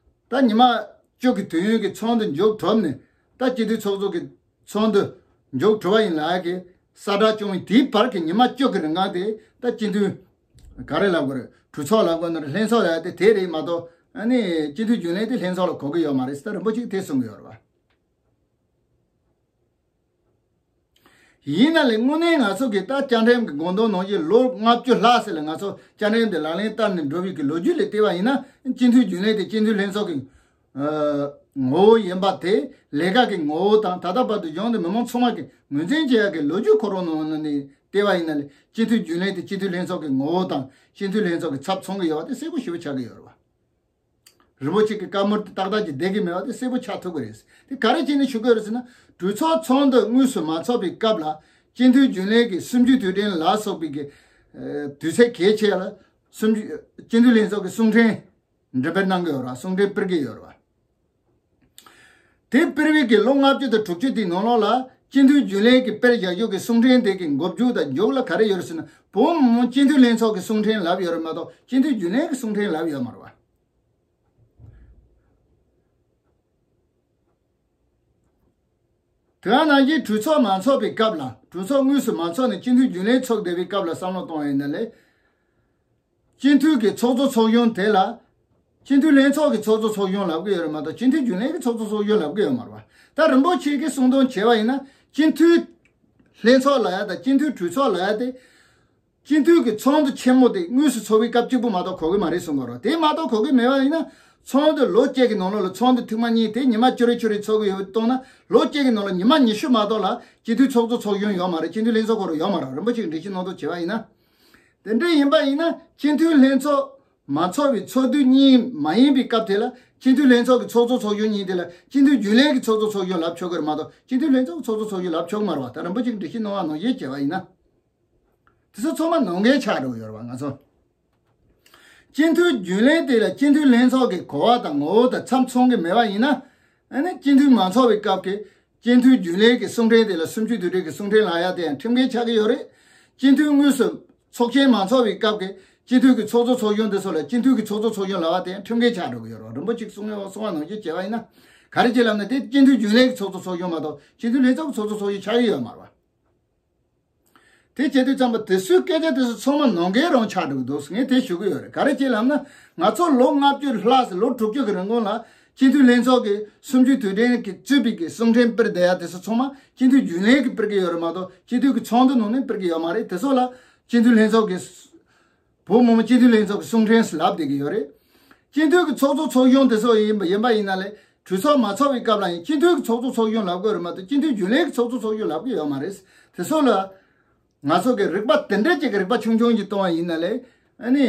ད་ཉི་མ་བཅུ་གི་དུས་ཡུན་གྱི་ཚོགས་འདུ་མཇུག་གྲུབ་ནས། ད་སྤྱི་འཐུས་ཚོགས་གཙོ་གི་ཚོགས་འདུ་མཇུག་གྲུབ་པ་ཡིན་ལབ་ཡ་གི་གསལ་བསྒྲགས་བྱུང་བའི་དེའི་བར་གྱི་ཉི་མ་བཅུ་གི་རིང་ག་དེ་ད་སྤྱི་འཐུས་ག་རེ་ལབ་དགོས་རེད། གྲོས་ཚོགས་ལབ་དགོས་ན་རེད། ལྷན་ཚོགས་ལབ་ཡ་དེ་དེ་རེད་མ་གཏོགས་ཨ་ནི་སྤྱི་འཐུས་རྒྱུན་ལས་དེ་ལྷན་ཚོགས་ལ་གོ་གི་ཡོད་མ་རེད་ཟེར། ད་རིན་པོ་ཆེ་གིས་དེ་གསུང་གི་ཡོད་རེད་བ། ཡིན་ན་ལས་དངོས་གནས་ང་ཚོ་གི་ད་བཅའ་ཁྲིམས་ཀྱི་དགོངས་དོན་ནང་བཞིན་ལོ་ལྔ་བཅུ་ལྷག་ཙམ་ལ་ང་ཚོ་བཅའ་ཁྲིམས་དེ་ལག་ལེན་བསྟར་ནས་འགྲོ་བའི་གི་ལོ་རྒྱུས་ལ་བལྟས་པ་ཡིན་ན། སྤྱི་འཐུས་རྒྱུན་ལས་དེ་སྤྱི་འཐུས་ལྷན་ཚོགས་ཀྱི་ཨ་ངོ་བོ་ཡིན་པ་དེ། ལས་ཀ་གི་ངོ་བོ་དང་ད་ལྟ་བར་དུ་གཞུང་དེ་མི་མང་ཚང་མ་གི་ངོས་འཛིན་བྱེད་ཡག་གི་ལོ་རྒྱུས་ཁོ་རང་ནང་ནས་བལྟས་པ་ཡིན་ན་ལས། སྤྱི་འཐུས་རྒྱུན་ལས་དེ་སྤྱི་འཐུས་ལྷན་ཚོགས་ཀྱི་ངོ་བོ་དང་སྤྱི་འཐུས་ལྷན་ཚོགས་ཀྱི་ཚབ་མཚོན་གྱི་ཡོད་པ་དེ་གསལ་པོ་ཞེ་པོ་ཆགས་ཀྱི་ཡོད་རེད་བ། རིན་པོ་ཆེ་གི་བཀའ་མོལ་དེ་ཏག་ཏག་ཅིག་བསྡད་ཀྱི་མེད་པ་དེ་གསལ་པོ་ཆགས་ཐུབ་ཀྱི་རེད། དེ་ག་རེ་བྱས་ནས་ཞུ་གི་ཡོད་རེད་ཟེར་ན། གྲོས་ཚོགས་ཚོགས་འདུ་དངོས་སུ་མ་ཚོགས་པའི་སྐབས་ལ་སྤྱི་འཐུས་རྒྱུན་ལས་ཀྱི་གསུམ་བཅུའི་དུས་དྲན་ལ་སོགས་པའི་གི་ཨ་དུས་ཚོད་གལ་ཆེ་ལ་གསུམ་བཅུ་སྤྱི་འཐུས་ལྷན་ཚོགས་ཀྱི་གསུང་འཕྲིན་འགྲེམས་སྤེལ་གནང་གི་ཡོད་རེད་བ། གསུང་འཕྲིན་སྤེལ་གྱི་ཡོད་རེད་བ། དེ་སྤེལ་བའི་གི་ལོ་ལྔ་བཅུ་དང་དྲུག་ཅུ་དེའི་ནང་ལོགས་ལ་སྤྱི་འཐུས་རྒྱུན་ལས་ཀྱིས་སྤེལ་བཞག་རྒྱུ་གི་གསུང་འཕྲིན་དེ་གི་མགོ་མཇུག་དང་མཇུག་ལ་ག་རེ་ཡོད་རེད་ཟེར་ན། བོད་མི་མང་སྤྱི་འཐུས་ལྷན་ཚོགས་ཀྱི་གསུང་འཕྲིན་ལབ་ཡོད་རེད་མ་གཏོགས་སྤྱི་འཐུས་རྒྱུན་ལས་ཀྱི་གསུང་འཕྲིན་ལབ་ཡོད་མ་རེད་བ། དེ་ནང་བཞིན་གྲོས་ཚོགས་མ་ཚོགས་པའི་སྐབས་ལ། གྲོས་ཚོགས་དངོས་སུ་མ་ཚོགས་ནས་སྤྱི་འཐུས་རྒྱུན་ལས་ཚོགས་བསྡད་པའི་སྐབས་ལ་བསམ་བློ་གཏོང་བ་ཡིན་ན་ལས། སྤྱི་འཐུས་ཀྱི་ཚོགས་གཙོ་ཚོགས་གཞོན་དེ་ལ་སྤྱི་འཐུས་ལྷན་ཚོགས་ཀྱི་ཚོགས་གཙོ་ཚོགས་གཞོན་ལབ་ཀྱི་ཡོད་རེད་མ་གཏོགས་སྤྱི་འཐུས་རྒྱུན་ལས་ཀྱི་ཚོགས་གཙོ་ཚོགས་གཞོན་ལབ་ཀྱི་ཡོད་མ་རེད་བ། ད་རིན་པོ་ཆེ་གིས་གསུང་དོན་བྱས་པ་ཡིན་ན། སྤྱི་འཐུས་ལྷན་ཚོགས་ལབ་ཡ་དང་སྤྱི་འཐུས་གྲོས་ཚོགས་ལབ་ཡ་དེ། སྤྱི་འཐུས་ཀྱི་ཚོགས་འདུ་ཆེན་མོ་དེ་དངོས་སུ་ཚོགས་པའི་སྐབས་གཅིག་པུ་མ་གཏོགས་གོ་གི་མ་རེད་གསུང་གི་ཡོད་རེད། དེ་མ་གཏོགས་གོ་གི་མེད་པ་ཡིན་ན། ཚོགས་འདུ་ལོ་གཅིག་གི་ནང་ལོགས་ལ་ཚོགས་འདུ་ཐེངས་མ་གཉིས་དེ་ཉི་མ་བཅུ་རེ་བཅུ་རེ་ཚོགས་ཀྱི་ཡོད་པ་གཏོང་ན། ལོ་གཅིག་གི་ནང་ལ་ཉི་མ་ཉི་ཤུ་མ་གཏོགས་ལ་སྤྱི་འཐུས་ཚོགས་གཙོ་ཚོགས་གཞོན་ཡོད་མ་རེད། སྤྱི་འཐུས་ལྷན་ཚོགས་ཁོ་རང་ཡོད་མ་རེད། རིན་པོ་ཆེ་གི་འགྲེལ་བཤད་ནང་དུ་བྱས་པ་ཡིན་ན། དེ་འདྲ་ཡིན་པ་ཡིན་ན་སྤྱི་འཐུས་ལྷན་ཚོགས་མ་ཚོགས་པའི་ཚོགས་དུས་གཉིས་མ་ཡིན་པའི་སྐབས་དེ་ལ་སྤྱི་འཐུས་ལྷན་ཚོགས་ཀྱི་ཚོགས་གཙོ་ཚོགས་གཞོན་གཉིས་དེ་ལ་སྤྱི་འཐུས་རྒྱུན་ལས་ཀྱི་ཚོགས་གཙོ་ཚོགས་གཞོན་ལབ་ཆོག་གི་རེད་མ་གཏོགས་སྤྱི་འཐུས་ལྷན་ཚོགས་ཀྱི་ཚོགས་གཙོ་ཚོགས་གཞོན་ལབ་ཆོག་གི་མ་རེད་བ། ད་རིན་པོ་ཆེ་གི་འགྲེལ་བཤད་གནང་བ་ནང་བཞིན་བྱས་པ་ཡིན་ན། དེ་ཚོ་ཚང་མ་ནང་འགལ་ཆགས་འགྲོ་གི་ཡོད་རེད་བ། ང་ཚོ་སྤྱི་འཐུས་རྒྱུན་ལས་དེ་ལ་སྤྱི་འཐུས་ལྷན་ཚོགས་ཀྱི་གོ་བ་དང་ངོ་བོ་དང་ཚབ་མཚོན་གྱི་མེད་པ་ཡིན་ན། ཨ་ནི་སྤྱི་འཐུས་མ་ཚོགས་པའི་སྐབས་ཀྱི་སྤྱི་འཐུས་རྒྱུན་ལས་ཀྱི་གསུང་འཕྲིན་དེ་ལ་གསུམ་བཅུའི་དུས་དྲན་གྱི་གསུང་འཕྲིན་ལབ་ཡ་དེ་ཡང་ཁྲིམས་འགལ་ཆགས་ཀྱི་ཡོད་རེད། སྤྱི་འཐུས་དངོས་སུ་ཚོགས་ཆེན་མ་ཚོགས་པའི་སྐབས་ཀྱི་སྤྱི་འཐུས་ཀྱི་ཚོགས་གཙོ་ཚོགས་གཞོན་དེ་ཚོ་ལ་སྤྱི་འཐུས་ཀྱི་ཚོགས་གཙོ་ཚོགས་གཞོན་ལབ་པ་དེ་ཡང་ཁྲིམས་འགལ་ཆགས་འགྲོ་གི་ཡོད་རེད། རིན་པོ་ཆེས་གསུང་ཡོད་གསུང་བ་ནང་བཞིན་བྱས་པ་ཡིན་ན། ག་རེ་བྱས་ལབ་ན་དེ་སྤྱི་འཐུས་རྒྱུན་ལས་ཀྱི་ཚོགས་གཙོ་ཚོགས་གཞོན་མ་གཏོགས་སྤྱི་འཐུས་ལྷན་ཚོགས་ཀྱི་ཚོགས་གཙོ་ཚོགས་གཞོན་ཆགས་ཀྱི་ཡོད་མ་རེད་བ། དེ་བྱེད་དུས་ཙམ་པ་དེ་ཚོའི་སྐད་ཆ་དེ་ཚོ་ཚང་མ་ནང་འགལ་རང་ཆགས་འགྲོ་གི་འདུག་ངས་དེ་ཞུ་གི་ཡོད་རེད། ག་རེ་བྱས་ལབ་ན། ང་ཚོ་ལོ་ལྔ་བཅུ་ལྷག་ཙམ་ལོ་དྲུག་ཅུ་གི་རིང་གོང་ལ་སྤྱི་འཐུས་ལྷན་ཚོགས་ཀྱི་གསུམ་བཅུའི་དུས་དྲན་གྱི་གཙོས་པའི་གི་གསུང་འཕྲིན་སྤེལ་བསྡད་ཡ་དེ་ཚོ་ཚང་མ་སྤྱི་འཐུས་རྒྱུན་ལས་ཀྱིས་སྤེལ་གྱི་ཡོད་རེད་མ་གཏོགས་སྤྱི་འཐུས་ཀྱི་ཚོགས་འདུ་ནང་ནས་སྤེལ་གྱི་ཡོད་མ་རེད། དེ་ཚོ་ལ་སྤྱི་འཐུས་ལྷན་ཚོགས་ཀྱི་བོད་མི་མང་སྤྱི་འཐུས་ལྷན་ཚོགས་ཀྱི་གསུང་འཕྲིན་ལབ་བསྡད་ཀྱི་ཡོད་རེད། སྤྱི་འཐུས་ཀྱི་ཚོགས་གཙོ་ཚོགས་གཞོན་དེ་ཚོ་ཡིན་པ་ཡིན་པ་ཡིན་ན་ལས་གྲོས་ཚོགས་མ་ཚོགས་པའི་སྐབས་ལ་ཡང་སྤྱི་འཐུས་ཀྱི་ཚོགས་གཙོ་ཚོགས་གཞོན་ལབ་དགོས་རེད་མ་གཏོགས་སྤྱི་འཐུས་རྒྱུན་ལས་ཀྱི་ཚོགས་གཙོ་ཚོགས་གཞོན་ལབ་ཀྱི་ཡོད་མ་རེད། དེ་ཚོ་ལ་ང་ཚོ་གི་རིག་པ་དེ་འདྲ་ཅིག་གི་རིག་པ་ཆུང་ཆུང་ཅིག་གཏོང་བ་ཡིན་ན་ལས། ཨ་ནི།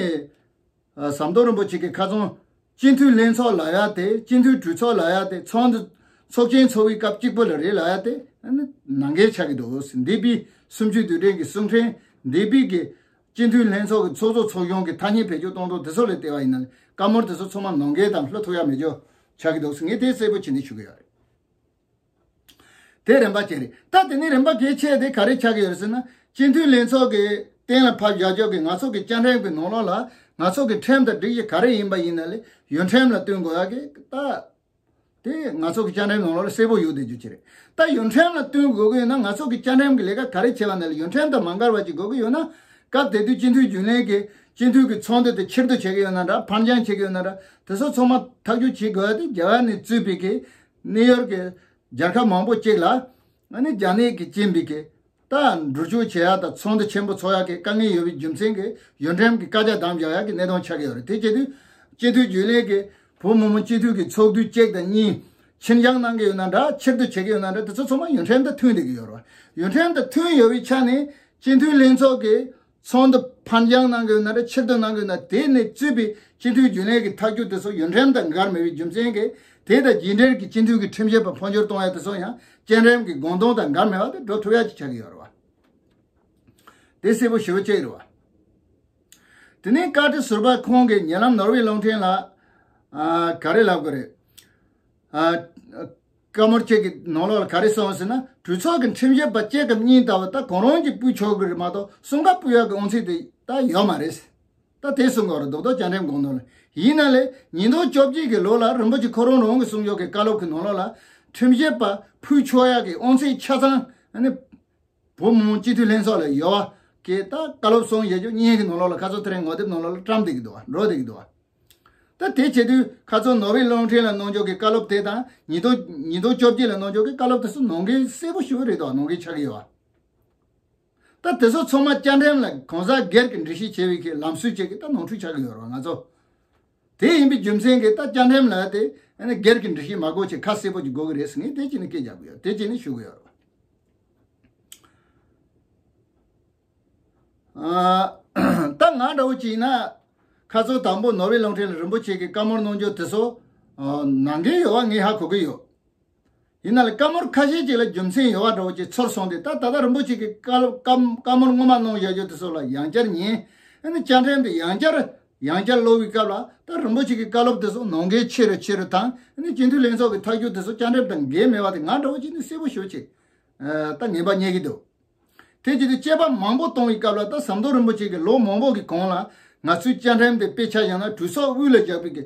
ཨ་ཟམ་གདོང་རིན་པོ་ཆེ་གིས་ཁ་སང་སྤྱི་འཐུས་ལྷན་ཚོགས་ལབ་ཡ་དེ་སྤྱི་འཐུས་གྲོས་ཚོགས་ལབ་ཡ་དེ་ཚོགས་འདུ་ཚོགས་ཆེན་ཚོགས་པའི་སྐབས་གཅིག་པུ་ལ་རེད་ལབ་ཡ་དེ་ཨ་ནི་ནང་འགལ་ཆགས་ཀྱི་འདུག་འདས་པའི་གསུམ་བཅུའི་དུས་དྲན་གྱི་གསུང་འཕྲིན་འདས་པའི་གི་སྤྱི་འཐུས་ལྷན་ཚོགས་ཀྱི་ཚོགས་གཙོ་ཚོགས་གཞོན་གྱི་ཐ་སྙད་བེད་སྤྱོད་གཏོང་སྟངས་དེ་ཚོ་ལ་བལྟས་པ་ཡིན་ན་བཀའ་མོལ་དེ་ཚོ་ཚང་མ་ནང་འགལ་དང་བློ་ཐུབ་ཡ་མེད་རྒྱུ་ཆགས་ཀྱི་འདུག་ངས་དེ་གསལ་པོ་བྱས་ནས་ཞུ་གི་ཡོད་རེད། དེ་རིམ་པ་གཅིག་རེད། ད་དེ་ནས་རིམ་པ་གལ་ཆེ་དེ་ག་རེ་ཆགས་ཀྱི་ཡོད་རེད་ཟེར་ན། སྤྱི་འཐུས་ལྷན་ཚོགས་ཀྱི་གཏན་ལ་ཕབ་བཞག་ཕྱོགས་ཀྱི་ང་ཚོ་གི་བཅའ་ཁྲིམས་ཀྱི་ནང་ལོགས་ལ་ང་ཚོ་གི་ཁྲིམས་དང་སྒྲིག་གཞི་ག་རེ་ཡིན་པ་ཡིན་ན་ལས་ཡུལ་ཁྲིམས་ལ་བསྟུན་དགོས་ཡག་གི་ད། དེ་ང་ཚོ་གི་བཅའ་ཁྲིམས་ནང་ལོགས་ལ་གསལ་པོ་ཡོད་བསྡད་རྒྱུ་ཅིག་རེད། ད་ཡུལ་ཁྲིམས་ལ་བསྟུན་དགོས་ཀྱི་ཡོད་ན་ང་ཚོ་གི་བཅའ་ཁྲིམས་ཀྱི་ལས་ཀ་ག་རེ་བྱེད་པ་ན་ལས་ཡུལ་ཁྲིམས་དང་མ་འགལ་བ་ཅིག་དགོས་ཀྱི་ཡོད་ན། སྐབས་དེ་དུས་སྤྱི་འཐུས་རྒྱུན་ལས་ཀྱི་སྤྱི་འཐུས་ཀྱི་ཚོགས་འདུ་དེ་ཕྱིར་བསྡུ་བྱེད་ཀྱི་ཡོད་ན་འདྲ། ཕར་འགྱངས་བྱེད་ཀྱི་ཡོད་ན་འདྲ། དེ་ཚོ་ཚང་མ་ཐག་གཅོད་བྱེད་དགོས་ཡ་དེ་རྒྱ་གར་ནས་གཙོས་པའི་གི་ནིའུ་ཡོག་གི་རྒྱལ་ཁབ་མང་པོ་གཅིག་ལ་ཨ་ནི་རྒྱ་ནད་ཀྱི་རྐྱེན་པས་ཀྱི་ད་འགྲུལ་སྐྱོད་བྱེད་ཡག་དང་ཚོགས་འདུ་ཆེན་པོ་ཚོགས་ཡག་གི་དཀའ་ངལ་ཡོད་པའི་རྒྱུ་མཚན་གྱིས་ཡུལ་ཁྲིམས་ཀྱི་བཀའ་རྒྱ་བསྡམས་བཞག་ཡག་གི་གནས་སྟངས་ཆགས་ཀྱི་ཡོད་རེད། དེ་བྱེད་དུས་སྤྱི་འཐུས་རྒྱུན་ལས་ཀྱི་བོད་མི་མང་སྤྱི་འཐུས་ཀྱི་ཚོགས་དུས་གཅིག་དང་གཉིས་ཕྱིར་འགྱངས་གནང་གི་ཡོད་ན་འདྲ། ཕྱིར་བསྡུ་བྱེད་ཀྱི་ཡོད་ན་འདྲ། དེ་ཚོ་ཚང་མ་ཡུལ་ཁྲིམས་དང་མཐུན་བསྡད་ཀྱི་ཡོད་རེད་བ། ཡུལ་ཁྲིམས་དང་མཐུན་ཡོད་པའི་ཆ་ནས་སྤྱི་འཐུས་ལྷན་ཚོགས་ཀྱི་ཚོགས་འདུ་ཕར་འགྱངས་གནང་གི་ཡོད་ན་རེད། ཕྱིར་བསྡུ་གནང་གི་ཡོད་ན། དེ་ནས་གཙོས་པའི་སྤྱི་འཐུས་རྒྱུན་ལས་ཀྱི་ཐག་གཅོད་དེ་ཚོ་ཡུལ་ཁྲིམས་དང་འགལ་མེད་པའི་རྒྱུ་མཚན་གྱིས་དེ་དང་རྗེས་འབྲེལ་གྱི་སྤྱི་འཐུས་ཀྱི་ཁྲིམས་ཞིབ་པ་འཕོ་འགྱུར་གཏོང་ཡ་དེ་ཚོ་ཡང་བཅའ་ཁྲིམས་ཀྱི་དགོངས་དོན་དང་འགལ་མེད་པ་དེ་འགྲོ་ཐུབ་ཡ་ཅིག་ཆགས་ཀྱི་ཡོད་རེད་བ། དེ་གསལ་པོ་ཞེ་པོ་ཅིག་རེད་བ། དེ་ནས་བཀའ་ཁྲི་ཟུར་པ་ཁོང་གིས་ཉེ་ལམ་ནོར་ཝེ་རླུང་འཕྲིན་ལ་ཨ་ག་རེ་ལབ་དགོས་རེད། ཨ། བཀའ་མོལ་གཅིག་གི་ནང་ལོགས་ལ་ག་རེ་གསུངས་ཟེར་ན། གྲོས་ཚོགས་ཀྱི་ཁྲིམས་ཞིབ་པ་གཅིག་གམ་གཉིས་ལྟ་བུ་ད་གང་རུང་གིས་ཕུད་ཆོག་གི་རེད་མ་གཏོགས་གསུམ་ཀ་ཕུད་ཡག་གི་དབང་ཚད་དེ་ད་ཡོད་མ་རེད། ད་དེ་གསུང་གི་ཡོད་རེད། རྡོག་རྡོག་བཅའ་ཁྲིམས་དགོངས་དོན་ལ། ཡིན་ན་ལས་ཉིས་སྟོང་བཅོ་བརྒྱད་ཀྱི་ལོ་ལ་རིན་པོ་ཆེ་ཁོ་རང་རང་གི་གསུང་ཕྱོགས་ཀྱི་བཀའ་སློབ་ཀྱི་ནང་ལོགས་ལ་ཁྲིམས་ཞིབ་པ་ཕུད་ཆོག་ཡག་གི་དབང་ཚད་ཆ་ཚང་ཨ་ནི་བོད་མི་མང་སྤྱི་འཐུས་ལྷན་ཚོགས་ལ་ཡོད་པ་གི་ད་བཀའ་སློབ་གསུང་བྱེད་རྒྱུ་བརྙན་གྱི་ནང་ལོགས་ལ་ཁ་སང་དེ་རིང་ངོ་དེབ་ནང་ལོགས་ལ་བཀྲམ་བསྡད་ཀྱི་འདུག་བ། འགྲོ་བསྡད་ཀྱི་འདུག་བ། ད་དེ་བྱེད་དུས་ཁ་སང་ནོར་ཝེ་རླུང་འཕྲིན་ལ་གནང་ཕྱོགས་ཀྱི་བཀའ་སློབ་དེ་དང་ཉིས་སྟོང་ཉིས་སྟོང་བཅོ་བརྒྱད་ལ་གནང་ཕྱོགས་ཀྱི་བཀའ་སློབ་དེ་ཚོ་ནང་འགལ་གསལ་པོ་ཞེ་པོ་རེད་དོ། ནང་འགལ་ཆགས་ཀྱི་ཡོད་བ། ད་དེ་ཚོ་ཚང་མ་བཅའ་ཁྲིམས་ལ་གང་ཟག་སྒེར་གྱི་འགྲེལ་བཤད་བྱེད་པའི་གི་ལམ་སྲོལ་བཅས་ཀྱི་ད་ནོར་འཁྲུལ་ཆགས་ཀྱི་ཡོད་རེད་བ། ང་ཚོ་དེ་ཡིན་པའི་རྒྱུ་མཚན་གྱིས་ད་བཅའ་ཁྲིམས་ལ་དེ་ཨ་ནི་སྒེར་གྱི་འགྲེལ་བཤད་མ་དགོས་ཆེད་ཁ་གསལ་པོ་ཅིག་དགོས་ཀྱི་རེད་ཟེར་ངས་དེ་བྱས་ནས་སྐད་རྒྱག་གི་ཡོད། དེ་བྱས་ནས་ཞུ་གི་ཡོད་རེད་བ། ཨ། ད་ང་འདྲ་བོ་ཅིག་ཡིན་ན། ཁ་སང་དང་པོ་ནོར་ཝེ་རླུང་འཕྲིན་ལ་རིན་པོ་ཆེ་གི་བཀའ་མོལ་གནང་རྒྱུ་དེ་ཚོ་ཨ་ནང་འགལ་ཡོད་པ་ངས་ཧ་གོ་གི་ཡོད། ཡིན་ན་ལ་བཀའ་མོལ་ཁ་ཤས་ཅིག་ལ་རྒྱུ་མཚན་ཡོད་པ་འདྲ་བོ་ཅིག་ཚོར་སོང་སྟེ། ད་ད་ལྟ་རིན་པོ་ཆེ་གི་བཀའ་སློབ་བཀའ་བཀའ་མོལ་སྔོན་མ་གནང་བཞག་རྒྱུ་དེ་ཚོ་ལ་ཡང་བསྐྱར་ཉན། ཨ་ནི་བཅའ་ཁྲིམས་དེ་ཡང་བསྐྱར་ཡང་བསྐྱར་ཀློག་པའི་སྐབས་ལ་ད་རིན་པོ་ཆེ་གི་བཀའ་སློབ་དེ་ཚོ་ནང་འགལ་ཆེ་རུ་ཆེ་རུ་དང་། ཨ་ནི་སྤྱི་འཐུས་ལྷན་ཚོགས་ཀྱི་ཐག་གཅོད་དེ་ཚོ་བཅའ་ཁྲིམས་དང་འགལ་མེད་པ་དེ་ང་འདྲ་བོ་ཅིག་ནི་གསལ་པོ་ཞེ་པོ་ཅིག་ཨ་ད་ངེས་པ་རྙེད་ཀྱི་འདུག་དེ་བྱས་ཏེ་དཔྱད་པ་མང་པོ་གཏོང་བའི་སྐབས་ལ་ད་ཟམ་གདོང་རིན་པོ་ཆེ་གིས་ལོ་མང་པོ་གི་གོང་ལ་ང་ཚོའི་བཅའ་ཁྲིམས་དེ་དཔེ་ཆ་བཞག་ན་གྲོས་ཚོགས་དབུས་ལ་བཞག་པའི་གི་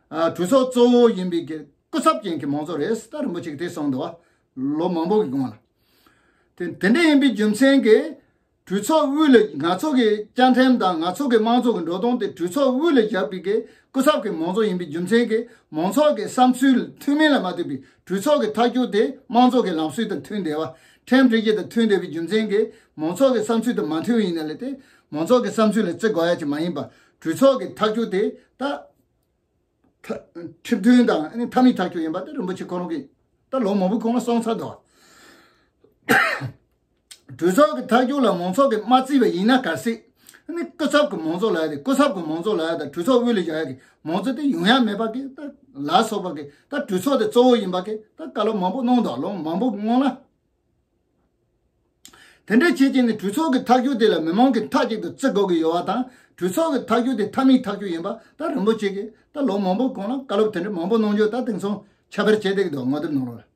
ཨ་གྲོས་ཚོགས་གཙོ་བོ་ཡིན་པའི་གི་སྐུ་ཚབ་ཅན་གྱི་མང་གཙོ་རེད་ཟེར་ད་རིན་པོ་ཆེ་གིས་དེ་གསུངས་འདུག་བ། ལོ་མང་པོ་གི་གོང་ལ། དེ་དེ་འདྲ་ཡིན་པའི་རྒྱུ་མཚན་གྱིས་གྲོས་ཚོགས་དབུས་ལ་ང་ཚོ་གི་བཅའ་ཁྲིམས་དང་ང་ཚོ་གི་དམངས་གཙོ་གི་འགྲོ་སྟངས་དེ་གྲོས་ཚོགས་དབུས་ལ་བཞག་པའི་གི་སྐུ་ཚབ་ཀྱི་མང་གཙོ་ཡིན་པའི་རྒྱུ་མཚན་གྱིས་མང་ཚོགས་ཀྱི་བསམ་ཚུལ་མཐུན་མིན་ལ་མ་ལྟོས་པའི་གྲོས་ཚོགས་ཀྱི་ཐག་གཅོད་དེ་དམངས་གཙོ་གི་ལམ་སྲོལ་དང་མཐུན་བསྡད་པ། ཁྲིམས་སྒྲིག་གཞི་དང་མཐུན་བསྡད་པའི་རྒྱུ་མཚན་གྱིས་མང་ཚོགས་ཀྱི་བསམ་ཚུལ་དང་མ་མཐུན་པ་ཡིན་ན་ལས་དེ་མང་ཚོགས་ཀྱི་བསམ་ཚུལ་ལ་བརྩི་དགོས་ཡ་ཅིག་མ་ཡིན་པ། གྲོས་ཚོགས་ཀྱི་ཐག་གཅོད་དེ་ད་ཁྲིམས་མཐུན་དང་ཨ་ནི་མཐའ་མའི་ཐག་གཅོད་ཡིན་པ་དེ་རིན་པོ་ཆེ་ཁོ་རང་གིས་ད་ལོ་མང་པོའི་གོང་ལ་གསུངས་ཚར་འདུག་གྲོས་ཚོགས་ཀྱི་ཐག་གཅོད་ལ་མང་ཚོགས་ཀྱིས་མ་བརྩིས་པ་ཡིན་ན་གལ་སྲིད། ཨ་ནི་སྐུ་ཚབ་ཀྱི་མང་གཙོ་ལབ་ཡ་དེ་སྐུ་ཚབ་ཀྱི་མང་གཙོ་ལབ་ཡ་དང་གྲོས་ཚོགས་དབུས་ལ་བཞག་ཡ་གི་མང་གཙོ་དེ་ཡོང་ཡ་མེད་པ་གི་ད་ལ་སོགས་པ་གི་ད་གྲོས་ཚོགས་དེ་གཙོ་བོ་ཡིན་པ་གི་ད་བཀའ་སློབ་མང་པོ་གནང་འདུག་ལོ་མང་པོ་སྔོན་ལ། དེ་འདྲའི་བྱེད་ཀྱི་ནི་གྲོས་ཚོགས་ཀྱི་ཐག་གཅོད་དེ་ལ་མི་མང་གིས་མཐའ་གཅིག་ཏུ་བརྩི་དགོས་ཀྱི་ཡོད་པ་དང་། གྲོས་ཚོགས་ཀྱི་ཐག་གཅོད་དེ་མཐའ་མའི་ཐག་གཅོད་ཡིན་པ་ད་རིན་པོ་ཆེ་གིས་ད་ལོ་མང་པོ་གོང་ལ་བཀའ་སློབ་དེ་འདྲ་མང་པོ་གནང་རྒྱུ་ད་དེང་སང་ཁྱབ་སྤེལ་བྱས་བསྡད་ཀྱི་འདུག་ངོ་དེབ་ནང་ལོགས་ལ།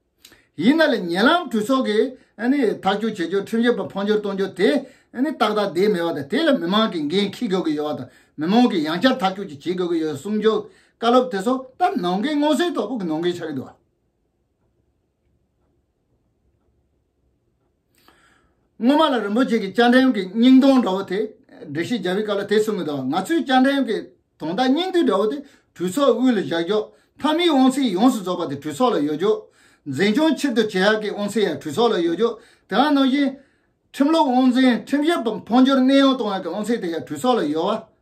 ཡིན་ན་ལས་ཉེ་ལམ་གྲོས་ཚོགས་ཀྱིས་ཨ་ནི་ཐག་གཅོད་བྱེད་རྒྱུ་ཁྲིམས་ཞིབ་པ་འཕོ་འགྱུར་གཏོང་རྒྱུ་དེ་ཨ་ནི་ཏག་ཏག་བསྡད་མེད་པ་དང་། དེ་ལ་མི་མང་གིས་འགན་འཁྱེར་དགོས་ཀྱི་ཡོད་པ་དང་། མི་མང་གིས་ཡང་བསྐྱར་ཐག་གཅོད་ཅིག་བྱེད་དགོས་ཀྱི་ཡོད་གསུང་རྒྱུ་བཀའ་སློབ་དེ་ཚོ་ད་ནང་འགལ་མངོན་གསལ་དོད་པོ་གི་ནང་འགལ་ཆགས་ཀྱི་འདུག་སྔོན་མ་ལ་རིན་པོ་ཆེ་གིས་བཅའ་ཁྲིམས་ཀྱི་སྙིང་དོན་འདྲ་བོ་དེ་འགྲེལ་བཤད་རྒྱག་པའི་སྐབས་ལ་དེ་གསུངས་གི་འདུག་ང་ཚོའི་བཅའ་ཁྲིམས་ཀྱི་དོན་དག་སྙིང་བསྡུས་འདྲ་བོ་དེ་གྲོས་ཚོགས་དབུས་ལ་བཞག་རྒྱུ། མཐའ་མའི་དབང་ཚད་ཡོངས་སུ་རྫོགས་པ་དེ་གྲོས་ཚོགས་ལ་ཡོད་རྒྱུ། འཛིན་སྐྱོང་ཕྱིར་བསྡུ་བྱེད་ཡག་གི་དབང་ཚད་ཡང་གྲོས་ཚོགས་ལ་ཡོད་རྒྱུ། དེ་ག་ནང་བཞིན་ཁྲིམས་ལུགས་དབང་འཛིན་ཁྲིམས་ཞིབ་པ་འཕོ་འགྱུར་གནས་དབྱུང་གཏོང་ཡག་གི་དབང་ཚད་དེ་ཡང་གྲོས་ཚོགས་ལ་ཡོད་པ།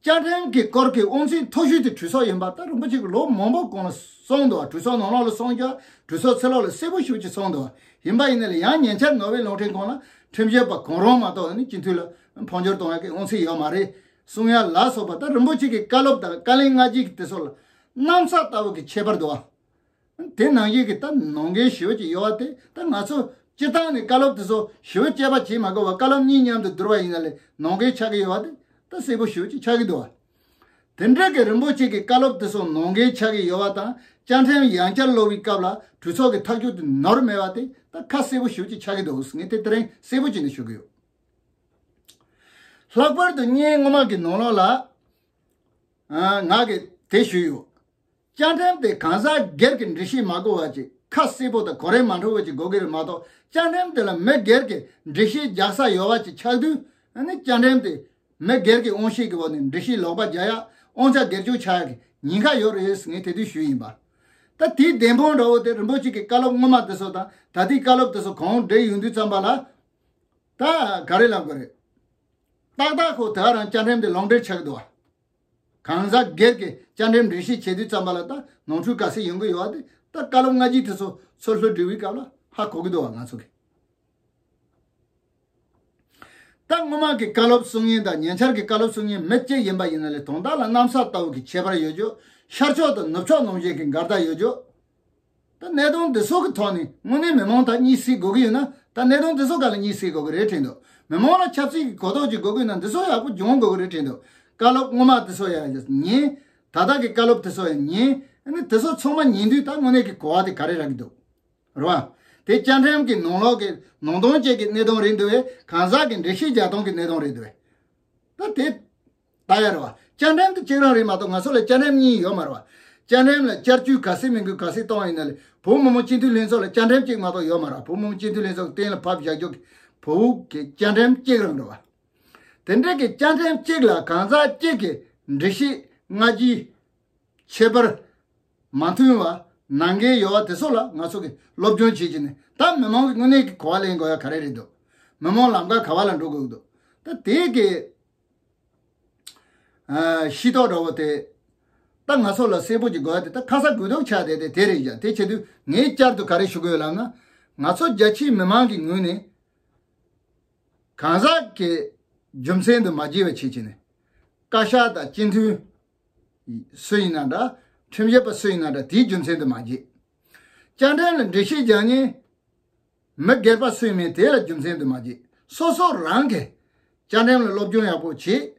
བཅའ་ཁྲིམས་ཀྱི་སྐོར་གྱི་དབང་ཚད་མཐོ་ཤོས་དེ་གྲོས་ཚོགས་ཡིན་པ་ད་རིན་པོ་ཆེ་གིས་ལོ་མང་པོ་གོང་ལ་གསུངས་འདུག་གྲོས་ཚོགས་ནང་ལོགས་ལ་གསུངས་ཀྱང་གྲོས་ཚོགས་ཕྱི་ལོགས་ལ་གསལ་པོ་ཞེ་པོ་ཅིག་གསུངས་འདུག་ཡིན་པ་ཡིན་ན་ལས་ཡང་ཉེ་ཆར་ནོར་ཝེ་རླུང་འཕྲིན་ཁང་ལ་ཁྲིམས་ཞིབ་པ་གང་རུང་མ་གཏོགས་ནི་སྤྱི་འཐུས་ལ་འཕོ་འགྱུར་གཏོང་ཡག་གི་དབང་ཚད་ཡོད་མ་རེད་གསུང་ཡག་ལ་སོགས་པ་ད་རིན་པོ་ཆེ་གི་བཀའ་སློབ་དང་བཀའ་ལན་སྔ་རྗེས་ཀྱི་དེ་ཚོ་ལ་གནམ་ས་ལྟ་བུ་གི་ཁྱད་པར་འདུག་བ། དེ་ནང་བཞིན་གྱི་ད་ནང་འགལ་ཞེ་པོ་ཅིག་ཡོད་པ་དེ་ད་ང་ཚོ་སྤྱིར་བཏང་ནས་བཀའ་སློབ་དེ་ཚོ་ཞེ་པོ་དཔྱད་པ་བྱེད་མ་དགོས་པར་བཀའ་སློབ་གཉིས་མཉམ་དུ་བསྡུར་བ་ཡིན་ན་ལས་ནང་འགལ་ཆགས་ཀྱི་ཡོད་པ་དེ་ད་གསལ་པོ་ཞེ་པོ་ཅིག་ཆགས་ཀྱི་འདུག་བ། དེ་འདྲ་གི་རིན་པོ་ཆེ་གི་བཀའ་སློབ་དེ་ཚོ་ནང་འགལ་ཆགས་ཀྱི་ཡོད་པ་དང་ བཅའ་ཁྲིམས་ཡང་བསྐྱར་ཀློག་པའི་སྐབས་ལ་གྲོས་ཚོགས་ཀྱི་ཐག་གཅོད་དེ་ནོར་མེད་པ་དེ་ད་ཁ་གསལ་པོ་ཞེ་པོ་ཅིག་ཆགས་ཀྱི་འདུག། ངས་དེ་དེ་རིང་གསལ་པོ་བྱས་ནས་ཞུ་གི་ཡོད། ལྷག་པར་དུ་བརྙན་སྔོན་མ་གི་ནང་ལོགས་ལ་ཨ་ང་གིས་དེ་ཞུས་ཡོད། བཅའ་ཁྲིམས་དེ་གང་ཟག་སྒེར་གྱི་འགྲེལ་བཤད་མ་དགོས་པ་ཅིག་ཁ་གསལ་པོ་དང་གོ་རིམ་མ་འཁྲུལ་བ་ཅིག་དགོས་ཀྱི་རེད་མ་གཏོགས། བཅའ་ཁྲིམས་དེ་ལ་མི་སྒེར་གྱི་འགྲེལ་བཤད་རྒྱག་ས་ཡོད་པ་ཅིག་ཆགས་དུས། ཨ་ནི་བཅའ་ཁྲིམས་དེ་མི་སྒེར་གྱི་དབང་ཤེད་ཀྱི་འོག་ནས་འགྲེལ་བཤད་ལོག་པ་རྒྱག་ཡ་དབང་ཆ་སྒེར་གཅོད་ཆགས་ཡ་གི་ཉེན་ཁ་ཡོད་རེད་ཟེར་ངས་དེ་དུས་ཞུས་ཡིན་པ། ད་དེའི་བདེན་དཔང་འདྲ་བོ་དེ་རིན་པོ་ཆེ་གི་བཀའ་སློབ་སྔོན་མ་དེ་ཚོ་དང་ད་ལྟའི་བཀའ་སློབ་དེ་ཚོ་གང་འགྲིག་ཡོང་དུས་ཙམ་པ་ལ། ད་ག་རེ་ལབ་དགོས་རེད། ཏག་ཏག་ཁོ་དེ་ག་རང་བཅའ་ཁྲིམས་དེ་ལུང་འདྲེན་ཆགས་ཀྱི་འདུག་བ། གང་ཟག་སྒེར་གྱི་བཅའ་ཁྲིམས་འགྲེལ་བཤད་བྱེད་དུས་ཙམ་པ་ལ་ད་ནོར་འཁྲུལ་ག་ཚད་ཡོང་གི་ཡོད་པ་དེ་ད་བཀའ་སློབ་སྔ་ཕྱི་དེ་ཚོ་ཚུར་ལྷོད་འགྲིལ་བའི་སྐབས་ལ་ཧ་གོ་གི་འདུག་བ་ང་ཚོ་གི། ད་སྔོན་མ་གི་བཀའ་སློབ་གསུང་མཁན་དང་ཉེ་ཆར་གྱི་བཀའ་སློབ་གསུང་མཁན་མི་གཅིག་ཡིན་པ་ཡིན་ན་ལས་དོན་དག་ལ་གནམ་ས་ལྟ་བུ་གི་ཁྱད་པར་ཡོད་རྒྱུ། ཤར་ཕྱོགས་དང་ནུབ་ཕྱོགས་ནང་བཞིན་གྱི་འགལ་ཟླ་ཡོད་རྒྱུ། ད་གནད་དོན་འདི་ཚོ་གི་ཐོག་ནས་དངོས་གནས་མི་མང་དང་གཉིད་སད་དགོས་ཀྱི་ཡོད་ན། ད་གནད་དོན་འདི་ཚོ་ག་ལ་གཉིད་སད་དགོས་ཀྱི་རེད་དྲན་འདུག། མི་མང་ལ་ཆབ་སྲིད་ཀྱི་གོ་རྟོགས་ཅིག་དགོས་ཀྱི་ཡོད་ན་འདི་ཚོ་ཡག་པོ་སྦྱོང་དགོས་ཀྱི་རེད་དྲན་འདུག། བཀའ་སློབ་སྔོན་མ་དེ་ཚོ་ཡང་ཉན། ད་ལྟ་གི་བཀའ་སློབ་དེ་ཚོ་ཡང་ཉན། ཨ་ནི་དེ་ཚོ་ཚང་མ་ཉན་དུས་ད་དངོས་གནས་ཀྱི་གོ་བ་དེ་ག་རེ་རག་གི་འདུག། རེད་བ། དེ་བཅའ་ཁྲིམས་ཀྱི་ནང་ལོགས་ཀྱི་ནང་དོན་བཅས་ཀྱི་གནད་དོན་རེད་འདུག་བས། གང་ཟག་གི་འགྲེལ་བཤད་རྒྱག་སྟངས་ཀྱི་གནད་དོན་རེད་འདུག་བས། ད་དེ་ལྟ་ཡ་རེད་བ། བཅའ་ཁྲིམས་དེ་གཅིག་རང་རེད་མ་གཏོགས་ང་ཚོ་ལ་བཅའ་ཁྲིམས་གཉིས་ཡོད་མ་རེད་བ། བཅའ་ཁྲིམས་ལ་བསྐྱར་བཅོས་ག་ཚད་མིན་དགོས་ག་ཚད་གཏོང་བ་ཡིན་ན་ལས་བོད་མི་མང་སྤྱི་འཐུས་ལྷན་ཚོགས་ལ་བཅའ་ཁྲིམས་གཅིག་མ་གཏོགས་ཡོད་མ་རེད་བ། བོད་མི་མང་སྤྱི་འཐུས་ལྷན་ཚོགས་གཏན་ལ་ཕབ་བཞག་རྒྱུ་གི་བོད་ཀྱི་བཅའ་ཁྲིམས་གཅིག་རང་རེད་བ། དེ་འདྲ་གི་བཅའ་ཁྲིམས་གཅིག་ལ་གང་ཟག་གཅིག་གི་འགྲེལ་བཤད་སྔ་རྗེས་ཁྱད་པར་མ་མཐུན་པ་ནང་འགལ་ཡོད་པ་དེ་ཚོ་ལ་ང་ཚོ་གི་སློབ་སྦྱོང་བྱེད་ཀྱི་ནི་ད་མི་མང་གི་དངོས་གནས་ཀྱི་གོ་བ་ལེན་དགོས་ཡ་ག་རེ་རེད་འདུག། མི་མང་ལམ་ཁ་ག་བ་ལ་འགྲོ་དགོས་འདུག། ད་དེ་གི་ཨ་ཤེས་རྟོགས་འདྲ་བོ་དེ་ད་ང་ཚོ་ལ་གསལ་པོ་ཅིག་དགོས་ཡ་དེ་ད་ཁ་ས་དགོས་གཏུགས་ཆགས་བསྡད་དེ་དེ་རེད་ཡ། དེ་བྱེད་དུས་ངས་བསྐྱར་དུ་ག་རེ་ཞུ་དགོས་ལབ་ན། ང་ཚོ་རྒྱ་ཆེའི་མི་མང་གི་ངོས་ནས་གང་ཟག་གི་རྒྱུ་མཚན་དུ་མ་བརྗེ་བ་བྱེད་ཀྱི་ནི། བཀའ་ཤག་དང་སྤྱི་འཐུས་སུ་ཡིན་ན་འདྲ། ཁྲིམས་ཞིབ་པ་སུ་ཡིན་ན་འདྲ་དེའི་རྒྱུ་མཚན་དུ་མ་བརྗེ། བཅའ་ཁྲིམས་ལ་འགྲེལ་བཤད་རྒྱག་མཁན་མི་སྒེར་པ་སུ་ཡིན་མིན་དེ་ལ་རྒྱུ་མཚན་དུ་མ་བརྗེ། སོ་སོ་རང་གིས་བཅའ་ཁྲིམས་ལ་སློབ་སྦྱོང་ཡག་པོ་བྱེད།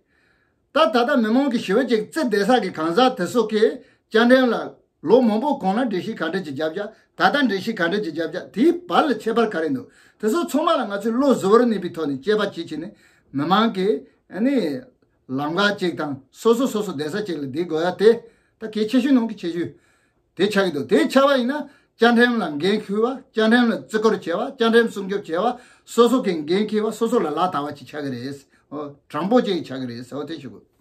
ད་ད་ལྟ་མི་མང་གི་ཞི་བ་ཅིག་བརྩི་བསྡད་ས་གི་གང་ཟག་དེ་ཚོ་གིས་བཅའ་ཁྲིམས་ལ་ལོ་མང་པོ་གོང་ལ་འགྲེལ་བཤད་ག་འདྲ་ཅིག་བརྒྱབ་བཞག། ད་ལྟ་འགྲེལ་བཤད་ག་འདྲ་ཅིག་བརྒྱབ་བཞག། དེའི་བར་ལ་ཁྱད་པར་ག་རེ་འདུག། དེ་ཚོ་ཚང་མ་ལ་ང་ཚོས་བློ་གཟུ་བོར་གནས་པའི་ཐོག་ནས་དཔྱད་པ་བྱེད་བྱས་ནས་མི་མང་གི་ཨ་ནི་ལམ་ཁ་ཅིག་དང་སོ་སོ་སོ་སོ་བསྡད་ས་ཅིག་ལ་བསྡད་དགོས་ཡ་དེ་ད་གལ་ཆེ་ཤོས་ནང་གི་ཆེ་ཤོས་དེ་ཆགས་ཀྱི་འདུག། དེ་ཆགས་པ་ཡིན་ན་བཅའ་ཁྲིམས་ལ་འགན་འཁུར་བ། བཅའ་ཁྲིམས་ལ་བརྩི་བཀུར་བྱེད་པ། བཅའ་ཁྲིམས་སྲུང་སྐྱོབ་བྱེད་པ། སོ་སོ་གི་འགན་འཁྱེར་བ། སོ་སོ་ལ་ལག་བསྟར་བ་ཅིག་ཆགས་ཀྱི་རེད། ཨོ་དྲང་པོ་ཅིག་ཆགས་ཀྱི་རེད་ཟེར་བ་དེ་ཞུ་དགོས།